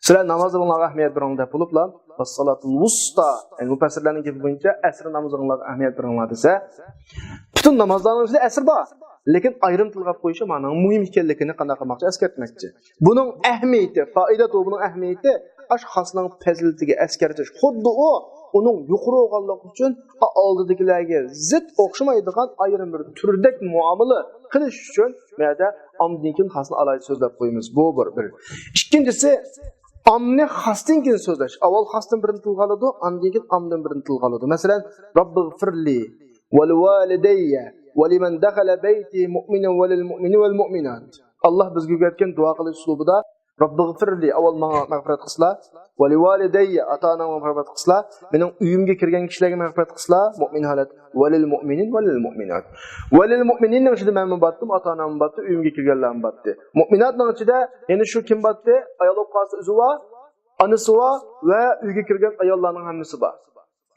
سىلەر نامازلىرىڭلارغا ئەھمىيەت بېرىڭلار دەپ بولۇپلا، ۋەسسالاتۇل ۋۇستا، يەنى مۇپەسسىرلەرنىڭ گېپى بويىچە ئەسر نامىزىڭلارغا ئەھمىيەت بېرىڭلار دېسە، پۈتۈن نامازلارنىڭ ئىچىدە ئەسر بار. لېكىن ئايرىم تىلغا قويۇشى مانىڭ مۇھىم ئىكەنلىكىنى قانداق قىلماقچى، ئەسكەرتمەكچى. بۇنىڭ ئەھمىيىتى، فائىدە، بۇنىڭ ئەھمىيىتى ئاشۇ خاسنىڭ پەزىلىتىگە ئەسكەرتىش. خۇددى ئۇ، ئۇنىڭ يۇقىرى بولغانلىقى ئۈچۈن ئالدىدىكىلەرگە زىت ئوخشىمايدىغان ئايرىم بىر تۈردەك مۇئامىلە قىلىش ئۈچۈن بۇ يەردە ئامدىن كېيىن خاسنى ئالاھىدە سۆزلەپ قويىمىز. بۇ بىر، بىر. ئىككىنچىسى، ئامنى خاستىن كېيىن سۆزلەش. ئاۋۋال خاستىن بىرنى تىلغا ئالىدۇ، ئاندىن كېيىن ئامدىن بىرنى تىلغا ئالىدۇ. مەسىلەن، رەببىغفىرلى ۋەلىۋالىدەييە ۋەلىمەن دەخەلە بەيتى مۇئمىنەن ۋەلىل مۇئمىنى ۋەل مۇئمىنات. ئاللاھ بىزگە ئۆگەتكەن دۇئا قىلىش ئۇسلۇبىدا، رەببىغفىرلى، ئاۋۋال ماڭا مەغپىرەت قىلسىلا، ۋەلىۋالىدەييە، ئاتا-ئانامغا مەغپىرەت قىلسىلا، مېنىڭ ئۆيۈمگە كىرگەن كىشىلەرگە مەغپىرەت قىلسىلا، مۇئمىن ھالەت، ۋەلىل مۇئمىنىن ۋەلىل مۇئمىنات. ۋەلىل مۇئمىنىننىڭ ئىچىدە مەنمۇ باتتىم، ئاتا-ئاناممۇ باتتى، ئۆيۈمگە كىرگەنلەرمۇ باتتى. مۇئمىناتنىڭ ئىچىدە يەنە شۇ كىم باتتى؟ ئايال بولۇپ قالسا ئۆزى بار، ئانىسى بار ۋە ئۆيگە كىرگەن ئاياللارنىڭ ھەممىسى بار.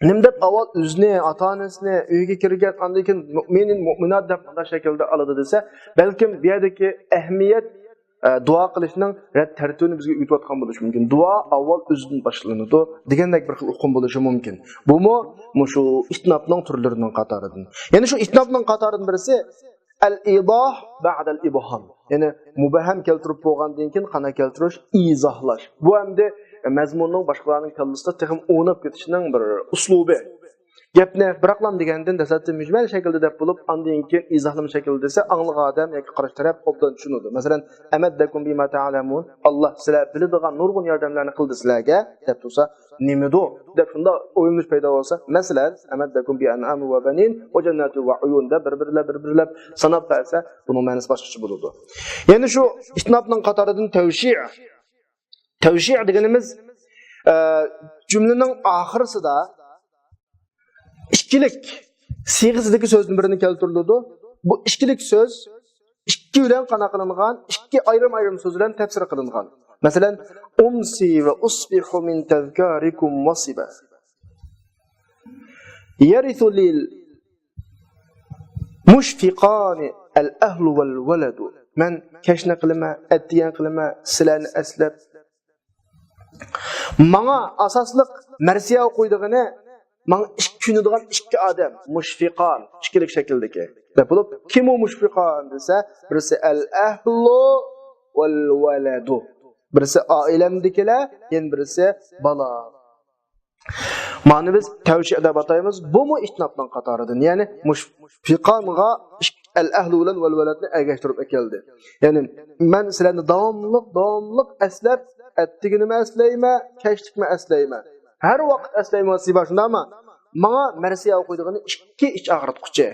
نېمە دەپ ئاۋۋال ئۆزىنى، ئاتا-ئانىسىنى، ئۆيگە كىرگەن، ئاندىن كېيىن مۇئمىنىن، مۇئمىنات دەپ مۇنداق شەكىلدە ئالىدۇ دېسە، بەلكىم بۇ يەردىكى ئەھمىيەت، ئە، دۇئا قىلىشنىڭ رەت تەرتىپىنى بىزگە ئۆگىتىۋاتقان بولۇشى مۇمكىن. دۇئا ئاۋۋال ئۆزىدىن باشلىنىدۇ دېگەندەك بىر خىل ئۇقۇم بولۇشى مۇمكىن. بۇمۇ مۇشۇ ئىتنابنىڭ تۈرلىرىنىڭ قاتارىدىن. يەنە شۇ ئىتنابنىڭ قاتارىدىن بىرسى، ئەل ئىيضاھ بەئدەل ئىبھام. يەنى مۇبھەم كەلتۈرۈپ بولغاندىن كېيىن قانداق كەلتۈرۈش؟ ئىزاھلاش. بۇ ئەمدى مەزمۇننىڭ باشقىلارنىڭ كاللىسىدا تېخىمۇ ئويناپ كېتىشنىڭ بىر ئۇسلۇبى. گەپنى بىراقلام دېگەندىن دەسلەپتە مۈجمەل شەكىلدە دەپ بولۇپ، ئاندىن كېيىن ئىزاھلىما شەكىلدە دېسە، ئاڭلىغان ئادەم ياكى قارشى تەرەپ ئوبدان چۈشىنىدۇ. مەسىلەن، ئەمەددەكۇم بىما تەئلەمۇن، ئاللاھ سىلەر بىلىدىغان نۇرغۇن ياردەملەرنى قىلدى سىلەرگە، دەپ تۇرسا، نېمىدۇ؟ دەپ شۇنداق ئويلىنىش پەيدا بولسا، مەسىلەن، ئەمەددەكۇم بىئەنئامىن ۋە بەنىن ۋە جەنناتىن ۋە ئۇيۇن دەپ بىر-بىرلەپ، بىر-بىرلەپ ساناپ بەرسە، بۇنىڭ مەنىسى باشقىچە بولىدۇ. يەنە شۇ ئىتنابنىڭ قاتارىدىن تەۋشىئ. تەۋشىئ دېگىنىمىز، ئە، جۈملىنىڭ ئاخىرسىدا ئىككىلىك سىيغىسىدىكى سۆزدىن بىرىنى كەلتۈرۈلىدۇ. بۇ ئىككىلىك سۆز ئىككى بىلەن قانداق قىلىنغان، ئىككى ئايرىم-ئايرىم سۆز بىلەن تەپسىر قىلىنغان. مەسىلەن، ئۇمسى ۋە ئۇسبىھۇ مىن تەزكارىكۇم ۋاسىبا. يەرىسۇ لىل مۇشفىقانى ئەل ئەھلۇ ۋەل ۋەلەدۇ. مەن كەچنى قىلىمەن، ئەتىگەن قىلىمەن، سىلەرنى ئەسلەپ، ماڭا ئاساسلىق مەرسىيە ئوقۇيدىغىنى، ماڭا ئىككى كۆنىدىغان ئىككى ئادەم، مۇشفىقان، ئىككىلىك شەكىلدىكى. دەپ بولۇپ، كىم ئۇ مۇشفىقان دېسە، بىرسى ئەل ئەھلۇ ۋەل ۋەلەدۇ. بىرسى ئائىلەمدىكىلەر، يەنە بىرسى بالا. مانى بىز تەۋشىئ دەپ ئاتايمىز. بۇمۇ ئىتنابنىڭ قاتارىدىن. يەنى مۇشفىقانغا ئەل ئەھلۇ بىلەن ۋەل ۋەلەدنى ئەگەشتۈرۈپ ئەكەلدى. يەنى مەن سىلەرنى داۋاملىق، داۋاملىق ئەسلەپ، ئەتىگىنىمۇ ئەسلەيمەن، كەچلىكمۇ ئەسلەيمەن. ھەر ۋاقىت ئەسلەيمەن، سىبا شۇنداقمۇ؟ ماڭا مەرسىيە ئوقۇيدىغىنى ئىككى ئىچ ئاغرىتقۇچى.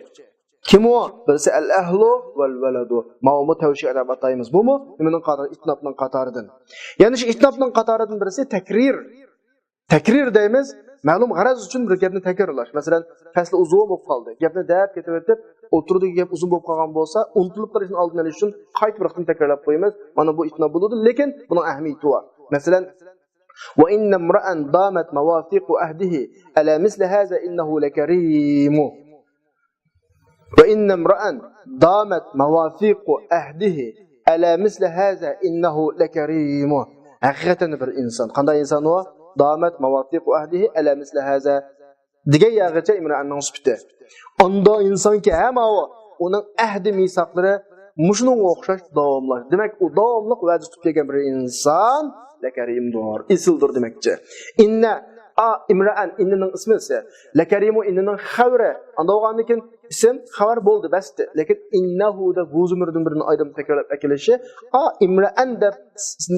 كىم ئۇ؟ بىرسى ئەل ئەھلۇ ۋەل ۋەلەدۇ. ماۋۇمۇ تەۋشىئ دەپ ئاتايمىز. بۇمۇ نېمىنىڭ قاتارى؟ ئىتنابنىڭ قاتارىدىن. يەنە شۇ ئىتنابنىڭ قاتارىدىن بىرسى تەكرىر. تەكرىر دەيمىز. مەلۇم غەرەز ئۈچۈن بىر گەپنى تەكرارلاش. مەسىلەن، پەسلى ئۇزۇن بولۇپ قالدى. گەپنى دەپ كېتىۋېتىپ، ئوتتۇرىدىكى گەپ ئۇزۇن بولۇپ قالغان بولسا، ئۇنتۇلۇپ قېلىشنىڭ ئالدىنى ئېلىش ئۈچۈن قايتا بىر قېتىم تەكرارلاپ قويىمىز. مانا بۇ ئىتناب بولىدۇ، لېكىن بۇنىڭ ئەھمىيىتى بار. مەسىلەن، وإن امرأ دامت مواثيق عهده على مثل هذا إنه لكريم. وإن امرأ دامت مواثيق عهده على مثل هذا إنه لكريم. ھەقىقەتەن بىر ئىنسان. قانداق ئىنسان ئۇ؟ دامت مواثيق عهده على مثل هذا دېگەن يەرگىچە ئىمراننىڭ سۈپىتى. ئانداق ئىنسانكى ھەم ئاۋۇ ئۇنىڭ ئەھدى مىساقلىرى مۇشۇنىڭغا ئوخشاش داۋاملاشتى. دېمەك، ئۇ داۋاملىق ۋەدە تۇتۇپ كەلگەن بىر ئىنسان لەكەرىمدۇر، ئېسىلدۇر دېمەكچى. ئىننە، ئا، ئىمرەئەن، ئىننىنىڭ ئىسمى ئىسى. لەكەرىمۇ ئىننىنىڭ خەۋىرى. ئانداق بولغاندىن كېيىن ئىسىم خەۋەر بولدى، بەستى. لېكىن ئىننەھۇ دەپ ھۇ زۇمىرىدىن بىرىنى ئايرىم تەكرارلاپ ئەكېلىشى، ئا، ئىمرەئەن دەپ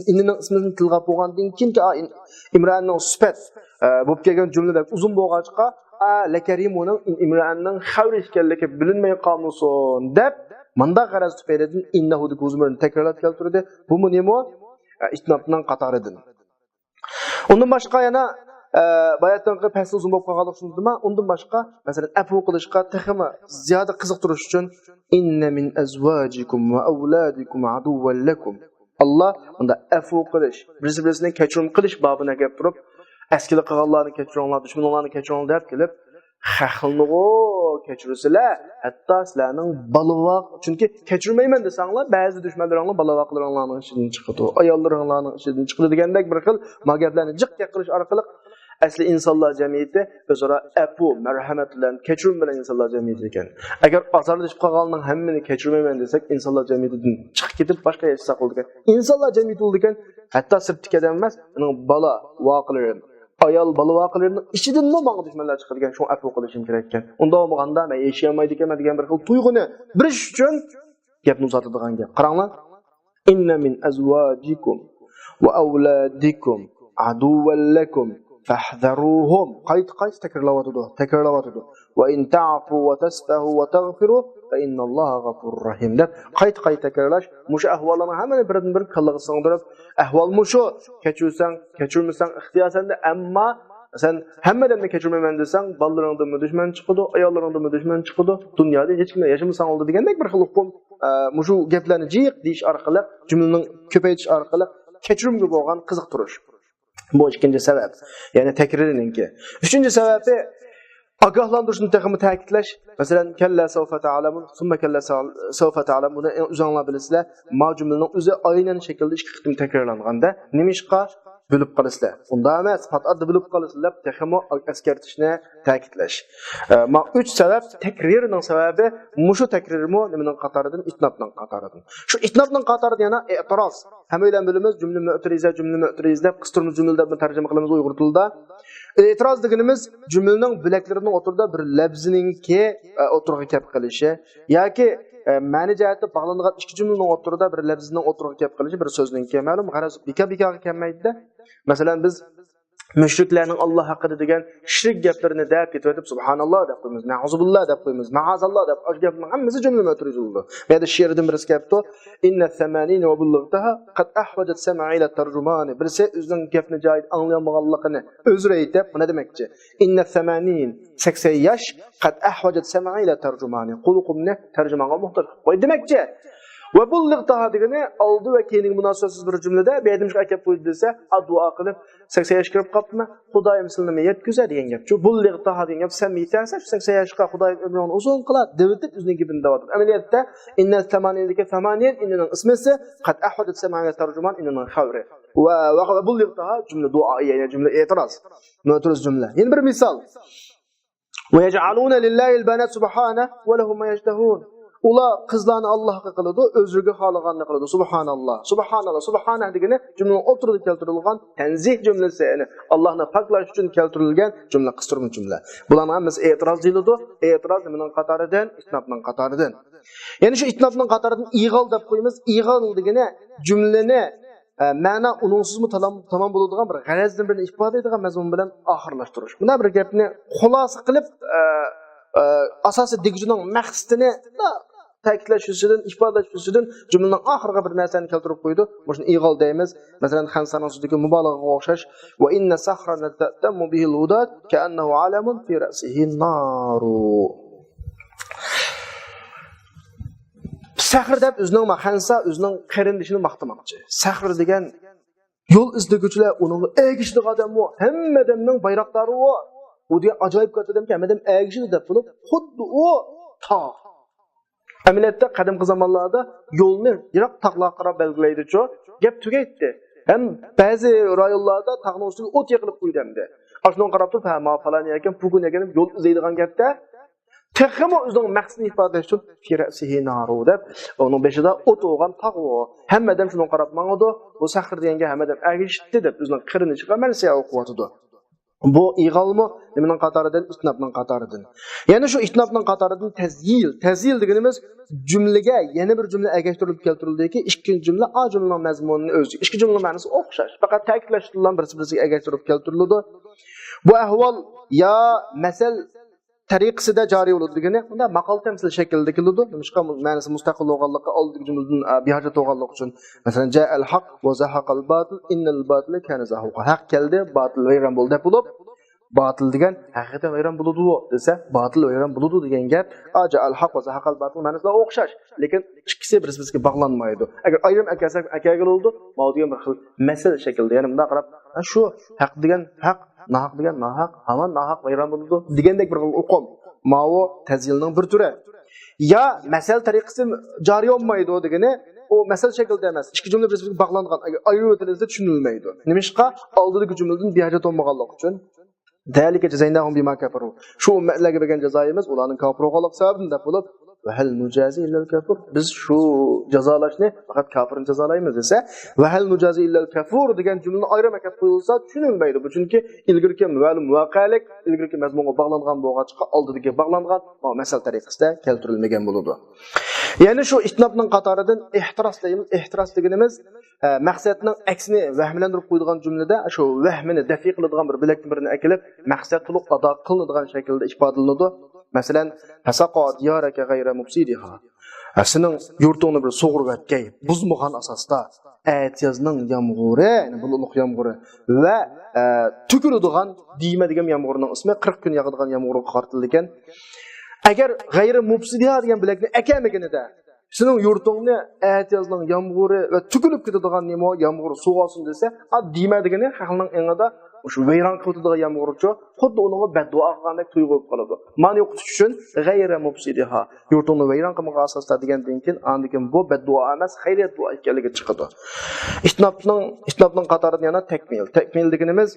ئىننىنىڭ ئىسمىنى تىلغا ئالغاندىن كېيىنكى، ئا، ئىن-، ئىمرەئەننىڭ سۈپەت، ئە، بولۇپ كەلگەن جۈملە بەك ئۇزۇن بولغاچقا، ئا، لەكەرىمۇنىڭ ئىمرەئەننىڭ خەۋىرى ئىكەنلىكى بىلىنمەي قالمىسۇن دەپ، مۇنداق غەرەز تۈپەيلىدىن ئىننەھۇ دېگەن زۇمۇرنى تەكرارلاپ كەلتۈردى. بۇمۇ نېمە؟ ئە، ئىتنابنىڭ قاتارىدىن. ئۇندىن باشقا يەنە، ئە، باياتىنقى پەسلى ئۇزۇن بولۇپ قالغانلىقى شۇندىما، ئۇندىن باشقا، مەسىلەن، ئەپۇ قىلىشقا تېخىمۇ زىيادە قىزىقتۇرۇش ئۈچۈن، إن من أزواجكم وأولادكم عدوا لكم. ئاللا مۇنداق ئەپۇ قىلىش، بىرسى بىرسىنى كەچۈرۈم قىلىش بابىنى ئەكەپ تۇرۇپ، ئەسكىلىك قىلغانلارنى كەچۈرۈڭلار، دۈشمىنىڭلارنى كەچۈرۈڭلار دەپ كېلىپ، خەقنىغۇ كەچۈرسىلەر، ھەتتا سىلەرنىڭ بالىۋاق، چۈنكى كەچۈرمەيمەن دېسەڭلار، بەزى دۈشمەنلىرىڭلار بالىۋاقلىرىڭلارنىڭ ئىچىدىن چىقىدۇ، ئاياللىرىڭلارنىڭ ئىچىدىن چىقىدۇ دېگەندەك بىر خىل ما گەپلەرنى جىق يەتكۈزۈش ئارقىلىق ئەسلى ئىنسانلار جەمئىيىتى ئۆزئارا ئەپۇ، مەرھەمەت بىلەن، كەچۈرۈم بىلەن ئىنسانلار جەمئىيىتى ئىكەن. ئەگەر ئازارلىشىپ قالغاننىڭ ھەممىنى كەچۈرمەيمەن دېسەك، ئىنسانلار جەمئىيىتىدىن چىقىپ كېتىپ باشقا ياشىساق بولىدىكەن. ئىنسانلار جەمئىيىتى بولىدىكەن، ھەتتا سىرتتىكى ئادەم ئەمەس، ئۇنىڭ بالا ۋاقىلىرى، ئايال بالا ۋاقىلىرىنىڭ ئىچىدىنمۇ ماڭا دۈشمەنلەر چىقىدىكەن، شۇڭا ئەپۇ قىلىشىم كېرەككەن. ئۇنداق بولمىغاندا مەن ياشىيالمايدىكەنمەن دېگەن بىر خىل تۇيغۇنى بېرىش ئۈچۈن گەپنى ئۇزارتىدىغان گەپ. قاراڭلار. إن من أزواجكم وأولادكم عدوا لكم فاحذروهم. قايتا قايتا تەكرارلاۋاتىدۇ، تەكرارلاۋاتىدۇ. وإن تعفوا وتصفحوا وتغفروا فإن الله غفور رحيم دەپ قايتا قايتا تەكرارلاش، مۇشۇ ئەھۋاللارنىڭ ھەممىنى بىردىن بىر كاللىغا سىڭدۈرۈپ، ئەھۋال مۇشۇ، كەچۈرسەڭ، كەچۈرمىسەڭ ئىختىيار سەندە، ئەمما سەن ھەممە ئادەمنى كەچۈرمەيمەن دېسەڭ، بالىلىرىڭدىنمۇ دۈشمەن چىقىدۇ، ئاياللىرىڭدىنمۇ دۈشمەن چىقىدۇ، دۇنيادا ھېچكىم بىلەن ياشىمىساڭ بولدى دېگەندەك بىر خىل ئۇقۇم. ئە، مۇشۇ گەپلەرنى جىق دېيىش ئارقىلىق، جۈملىنىڭ كۆپەيتىش ئارقىلىق كەچۈرۈمگە بولغان قىزىقتۇرۇش. بۇ ئىككىنچى سەۋەب. يەنى تەكرىرنىڭكى. ئۈچىنچى سەۋەبى، ئاگاھلاندۇرۇشنى تېخىمۇ تەكىتلەش. مەسىلەن، كەللا سەۋفە تەئلەمۇن، سۇممە كەللا سەۋفە تەئلەمۇن. بۇنى ئۆزۈڭلار بىلىسىلەر. ما جۈملىنىڭ ئۆزى ئاينەن شەكىلدە ئىككى قېتىم تەكرارلانغاندا، نېمىشقا بۆلۈپ قالىسىلەر؟ ئۇنداق ئەمەس، پات ئارىدا بۆلۈپ قالىسىلەر دەپ تېخىمۇ ئەسكەرتىشنى تەكىتلەش. ئە، ما ئۈچ سەۋەب، تەكرىرنىڭ سەۋەبى، مۇشۇ تەكرىرمۇ نېمىنىڭ قاتارىدىن؟ ئىتنابنىڭ قاتارىدىن. شۇ ئىتنابنىڭ قاتارىدا يەنە ئېتىراز. ھەممەيلەن بىلىمىز، جۈملە مۆتىرىزە، جۈملە مۆتىرىز دەپ قىستۇرما جۈملە دەپ تەرجىمە قىلىمىز ئۇيغۇر تىلىدا. ئېتىراز دېگىنىمىز جۈملىنىڭ بۆلەكلىرىنىڭ ئوتتۇرىدا بىر لەپزىنىڭكى، ئە، ئوتتۇرىغا كەپ قېلىشى ياكى، ئە، مەنە جەھەتتە باغلانغان ئىككى جۈملىنىڭ ئوتتۇرىدا بىر لەپزىنىڭ ئوتتۇرىغا كەپ قېلىشى بىر سۆزنىڭكى. مەلۇم غەرەز بىكار بىكارغا كەلمەيدىدە. مەسىلەن، بىز مۇشرىكلارنىڭ ئاللا ھەققىدە دېگەن شىرك گەپلىرىنى دەپ كېتىۋېتىپ، سۇبھاناللا دەپ قويىمىز، نەئۇزۇبىللا دەپ قويىمىز، مەئازاللا دەپ، ئاشۇ گەپنىڭ ھەممىسى جۈملە مۆتىرىز بولىدۇ. بۇ يەردە شېئىردىن بىرسى كەپتۇ، إن الثمانين وبلغتها قد أحوجت سمعي إلى الترجمان. بىرسى ئۆزىنىڭ گەپنى جايىدا ئاڭلىيالمىغانلىقىنى ئۆزرە ئېيتىپ، مۇنى دېمەكچى. إن الثمانين، سەكسەن ياش، قد أحوجت سمعي إلى الترجمان، قۇلىقىمنى تەرجىمانغا موھتاج قىلىپ قوي دېمەكچى. ۋە بۇللىغتاھا دېگىنى ئالدى ۋە كەينىگە مۇناسىۋەتسىز بىر جۈملىدە بۇ يەردە مۇشۇ ئەكەپ قويدى دېسە، ئا، دۇئا قىلىپ، سەكسەن ياشقا كىرىپ قاپتىمەن، خۇدايىم سىلىنى يەتكۈزە دېگەن گەپچۇ. بۇللىغتاھا دېگەن گەپ، سەن يېتەرسەن شۇ سەكسەن ياشقا، خۇدايىم ئۆمرۈڭنى ئۇزۇن قىلا دەۋېتىپ ئۆزىنىڭ گېپىنى دەۋاتىدۇ. ئەمەلىيەتتە، إن الثمانين دىكى ثمانين، ئىننىنىڭ ئىسمىسى، قد أحوجت سمعي إلى الترجمان، ئىننىنىڭ خەۋىرى. ۋە، ۋە، ۋە بۇللىغتاھا جۈملە دۇئائىيە، يەنى جۈملە ئېتىراز. مۆتىرىز جۈملە. يەنە بىر مىسال. ويجعلون لله البنات سبحانه ولهم ما يشتهون. ئۇلار قىزلارنى ئاللاھقا قىلىدۇ، ئۆزلىرىگە خالىغاننى قىلىدۇ. سۇبھاناللا، سۇبھاناللا، سۇبھانە دېگىنى جۈملىنىڭ ئوتتۇرىدا كەلتۈرۈلگەن تەنزىھ جۈملىسى، يەنى ئاللاھنى پاكلاش ئۈچۈن كەلتۈرۈلگەن جۈملە، قىستۇرما جۈملە. بۇلارنىڭ ھەممىسى ئېتىراز دېيىلىدۇ. ئېتىراز نېمىنىڭ قاتارىدىن؟ ئىتنابنىڭ قاتارىدىن. يەنە شۇ ئىتنابنىڭ قاتارىدىن ئىغال دەپ قويىمىز. ئىغال دېگىنى جۈملىنى ئە، مەنا ئۇنىڭسىزمۇ تالام-، تامام بولىدىغان بىر غەرەزنى بىرنى ئىپادىلەيدىغان مەزمۇن بىلەن ئاخىرلاشتۇرۇش. مۇنداق بىر گەپنى خۇلاسە قىلىپ، ئە، ئە، ئاساسىي دېگۈچىنىڭ مەقسىتىنى تەكىتلەش يۈزىسىدىن، ئىپادىلەش يۈزىسىدىن جۈملىنىڭ ئاخىرىغا بىر نەرسىنى كەلتۈرۈپ قويىدۇ. مۇشۇنى ئىغال دەيمىز. مەسىلەن، خەنسانىڭ سۆزىدىكى مۇبالىغىگە ئوخشاش. وَإِنَّ الصَّخْرَ لَتَهْتَزُّ بِهِ الْهُدَاةُ كَأَنَّهُ عَلَمٌ فِي رَأْسِهِ نَارٌ. سەخر دەپ ئۆزىنىڭ، خەنسا ئۆزىنىڭ قېرىندىشىنى ماختىماقچى. سەخر دېگەن يول ئىزدىگۈچىلەر، ئۇنىڭغا ئەگىشىدىغان ئادەممۇ، ھەممە ئادەمنىڭ بايراقدارى ئۇ. ئۇ دېگەن ئاجايىپ كاتتا ئادەمكەن، ھەممە ئادەم ئەگىشىدۇ دەپ بولۇپ، خۇددى ئۇ تاغ. ئەمەلىيەتتە قەدىمكى زامانلاردا يولنى يىراق تاغلارغا قاراپ بەلگىلەيدىچۇ، گەپ تۈگەيتتى. ھەم بەزى رايونلاردا تاغنىڭ ئۈستىگە ئوت يېقىلىپ قويدى ئەمدى. ئاشۇنىڭغا قاراپ تۇرۇپ، ھە، ما پالان يەركەن، بۇ كۈن يەركەن دەپ يول ئىزدەيدىغان گەپتە، تېخىمۇ ئۆزىنىڭ مەقسىتىنى ئىپادىلەش ئۈچۈن، فى رەئسىھى نارۇ دەپ، ئۇنىڭ بېشىدا ئوت بولغان تاغ ئۇ. ھەممە ئادەم شۇنىڭغا قاراپ ماڭىدۇ. بۇ سەخر دېگەنگە ھەممە ئادەم ئەگىشتى دەپ، ئۆزىنىڭ قېرىندىشىغا مەرسىيە ئوقۇۋاتىدۇ. بۇ ئىغالمۇ نېمىنىڭ قاتارىدىن؟ ئىتنابنىڭ قاتارىدىن. يەنە شۇ ئىتنابنىڭ قاتارىدىن تەزيىل. تەزيىل دېگىنىمىز جۈملىگە يەنە بىر جۈملە ئەگەشتۈرۈلۈپ كەلتۈرۈلدىكى، ئىككىنچى جۈملە ئا جۈملىنىڭ مەزمۇنىنى ئۆزى، ئىككى جۈملىنىڭ مەنىسى ئوخشاش، پەقەت تەكىتلەش بىلەن بىرسى بىرسىگە ئەگەشتۈرۈلۈپ كەلتۈرۈلىدۇ. بۇ ئەھۋال يا مەسەل تەرىقىسىدە جارى بولىدۇ دېگىنى، بۇندا ماقال تەمسىل شەكلىدە كېلىدۇ. نېمىشقا؟ مەنىسى مۇستەقىل بولغانلىقى، ئالدىدىكى جۈملىدىن، ئە، بىھاجەت بولغانلىقى ئۈچۈن. مەسىلەن، جاء الحق وزهق الباطل إن الباطل كان زهوقا. ھەق كەلدى، باتىل ۋەيران بولدى دەپ بولۇپ، باتىل دېگەن ھەقىقەتەن ۋەيران بولىدۇ دېسە، باتىل ۋەيران بولىدۇ دېگەن گەپ، ئا، جاء الحق وزهق الباطل مەنىسى ئوخشاش. لېكىن ئىككىسى بىرسى بىرسىگە باغلانمايدۇ. ئەگەر ئايرىم ئەكەلسەك، ئەكەلگىلى بولىدۇ. ماۋۇ دېگەن بىر خىل مەسەل شەكلىدە. يەنى مۇنداق قاراپ، ھە، شۇ ھەق دېگەن ھەق، ناھەق دېگەن ناھەق، ھامان ناھەق ۋەيران بولىدۇ دېگەندەك بىر خىل ئۇقۇم. ماۋۇ تەزيىلنىڭ بىر تۈرى. يا مەسەل تەرىقىسى جارى بولمايدۇ دېگىنى، ئۇ مەسەل شەكلىدە ئەمەس، ئىككى جۈملە بىر-بىرىگە باغلانغان، ئەگەر ئايرىۋېتىلسە چۈشىنىلمەيدۇ. نېمىشقا؟ ئالدىدىكى جۈملىدىن بىھاجەت بولمىغانلىقى ئۈچۈن. ذلك جزيناهم بما كفروا. شۇ ئۈممەتلەرگە بەرگەن جازايىمىز ئۇلارنىڭ كاپىر بولغانلىقى سەۋەبىدىن دەپ بولۇپ، ۋە ھەل نۇجازى ئىللەل كەفۇر. بىز شۇ جازالاشنى پەقەت كاپىرنى جازالايمىز دېسە، ۋە ھەل نۇجازى ئىللەل كەفۇر دېگەن جۈملىنى ئايرىم ئەكەپ قويۇلسا چۈشىنىلمەيدۇ. بۇ چۈنكى ئىلگىرىكى مەلۇم ۋەقەلىك، ئىلگىرىكى مەزمۇنغا باغلانغان بولغاچقا، ئالدىدىكى باغلانغان، ماۋۇ مەسەل تەرىقىسىدە كەلتۈرۈلمىگەن بولىدۇ. يەنە شۇ ئىتنابنىڭ قاتارىدىن ئېھتىراس دەيمىز. ئېھتىراس دېگىنىمىز، ئە، مەقسەتنىڭ ئەكسىنى ۋەھىملەندۈرۈپ قويىدىغان جۈملىدە شۇ ۋەھمىنى دەفئى قىلىدىغان بىر بۆلەكتىن بىرنى ئەكېلىپ، مەقسەت تولۇق ئادا قىلىنىدىغان شەكىلدە ئىپادىلىنىدۇ. مەسىلەن، فسقى ديارك غير مفسدها. ئە، سېنىڭ يۇرتۇڭنى بىر سۇغۇرۇۋەتكەي، بۇزمىغان ئاساستا. ئەتىيازنىڭ يامغۇرى، يەنى بۇلۇتلۇق يامغۇرى ۋە، ئە، تۆكۈلىدىغان دىيمە دېگەن يامغۇرنىڭ ئىسمى، قىرىق كۈن ياغىدىغان يامغۇرغا قارىتىلىدىكەن. ئەگەر غەيرى مۇپسىدىھا دېگەن بۆلەكنى ئەكەلمىگىنىدە، سېنىڭ يۇرتۇڭنى ئەتىيازنىڭ يامغۇرى ۋە تۆكۈلۈپ كېتىدىغان نېمە يامغۇر سۇغارسۇن دېسە، ئا، دىيمە دېگىنى خەقنىڭ ئېڭىدا مۇشۇ ۋەيران قىلىۋېتىدىغان يامغۇرچۇ، خۇددى ئۇنىڭغا بەددۇئا قىلغاندەك تۇيغۇ بولۇپ قالىدۇ. مانا يوقىتىش ئۈچۈن غەيرە مۇپسىدىھا، يۇرتۇڭنى ۋەيران قىلمىغان ئاساستا دېگەندىن كېيىن، ئاندىن كېيىن بۇ بەددۇئا ئەمەس، خەيرىيەت دۇئا ئىكەنلىكى چىقىدۇ. ئىتنابنىڭ، ئىتنابنىڭ قاتارىدىن يەنە تەكمىل. تەكمىل دېگىنىمىز،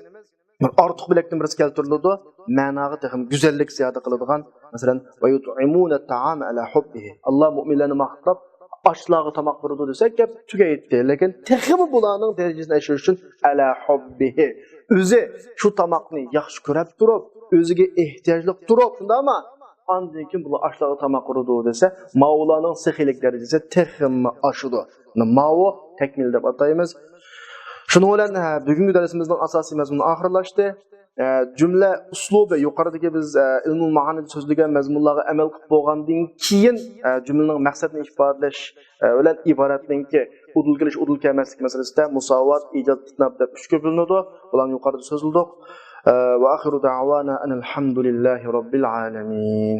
بىر ئارتۇق بۆلەكتىن بىرسى كەلتۈرۈلىدۇ. مەناغا تېخىمۇ گۈزەللىك زىيادە قىلىدىغان، مەسىلەن، ۋە يۇتئىمۇنە تائام ئەلا ھۇببىھى. ئاللا مۆمىنلەرنى ماختاپ، ئاچلارغا تاماق بېرىدۇ دېسەك، گەپ تۈگەيتتى. لېكىن تېخىمۇ بۇلارنىڭ دەرىجىسىنى ئاشۇرۇش ئۈچۈن ئەلا ھۇببىھى. ئۆزى شۇ تاماقنى ياخشى كۆرۈپ تۇرۇپ، ئۆزىگە ئېھتىياجلىق تۇرۇپ، شۇنداقمۇ؟ ئاندىن كېيىن بۇلار ئاچلارغا تاماق بېرىدۇ دېسە، ماۋۇلارنىڭ سېخىيلىك دەرىجىسى تېخىمۇ ئاشىدۇ. ماۋۇ تەكمىل دەپ ئاتايمىز. شۇنىڭ بىلەن، ھە، بۈگۈنكى دەرسىمىزنىڭ ئاساسىي مەزمۇنى ئاخىرلاشتى. ئە، جۈملە ئۇسلۇبى، يۇقىرىدىكى بىز، ئە، ئىلمۇل مائانىدا سۆزلىگەن مەزمۇنلارغا ئەمەل قىلىپ بولغاندىن كېيىن، ئە، جۈملىنىڭ مەقسەتنى ئىپادىلەش، ئە، بىلەن ئىبارەتنىڭكى ئۇدۇل كېلىش، ئۇدۇل كەلمەسلىك مەسىلىسىدە مۇساۋات، ئىجاز، ئىتناب دەپ ئۈچ كۆپ بۆلۈنىدۇ. بۇلارنى يۇقىرىدا سۆزلىدۇق. ئە، ۋە ئاخىرۇ دەئۋانا ئەنىل ھەمدۇلىللاھى رەببىل ئالەمىن.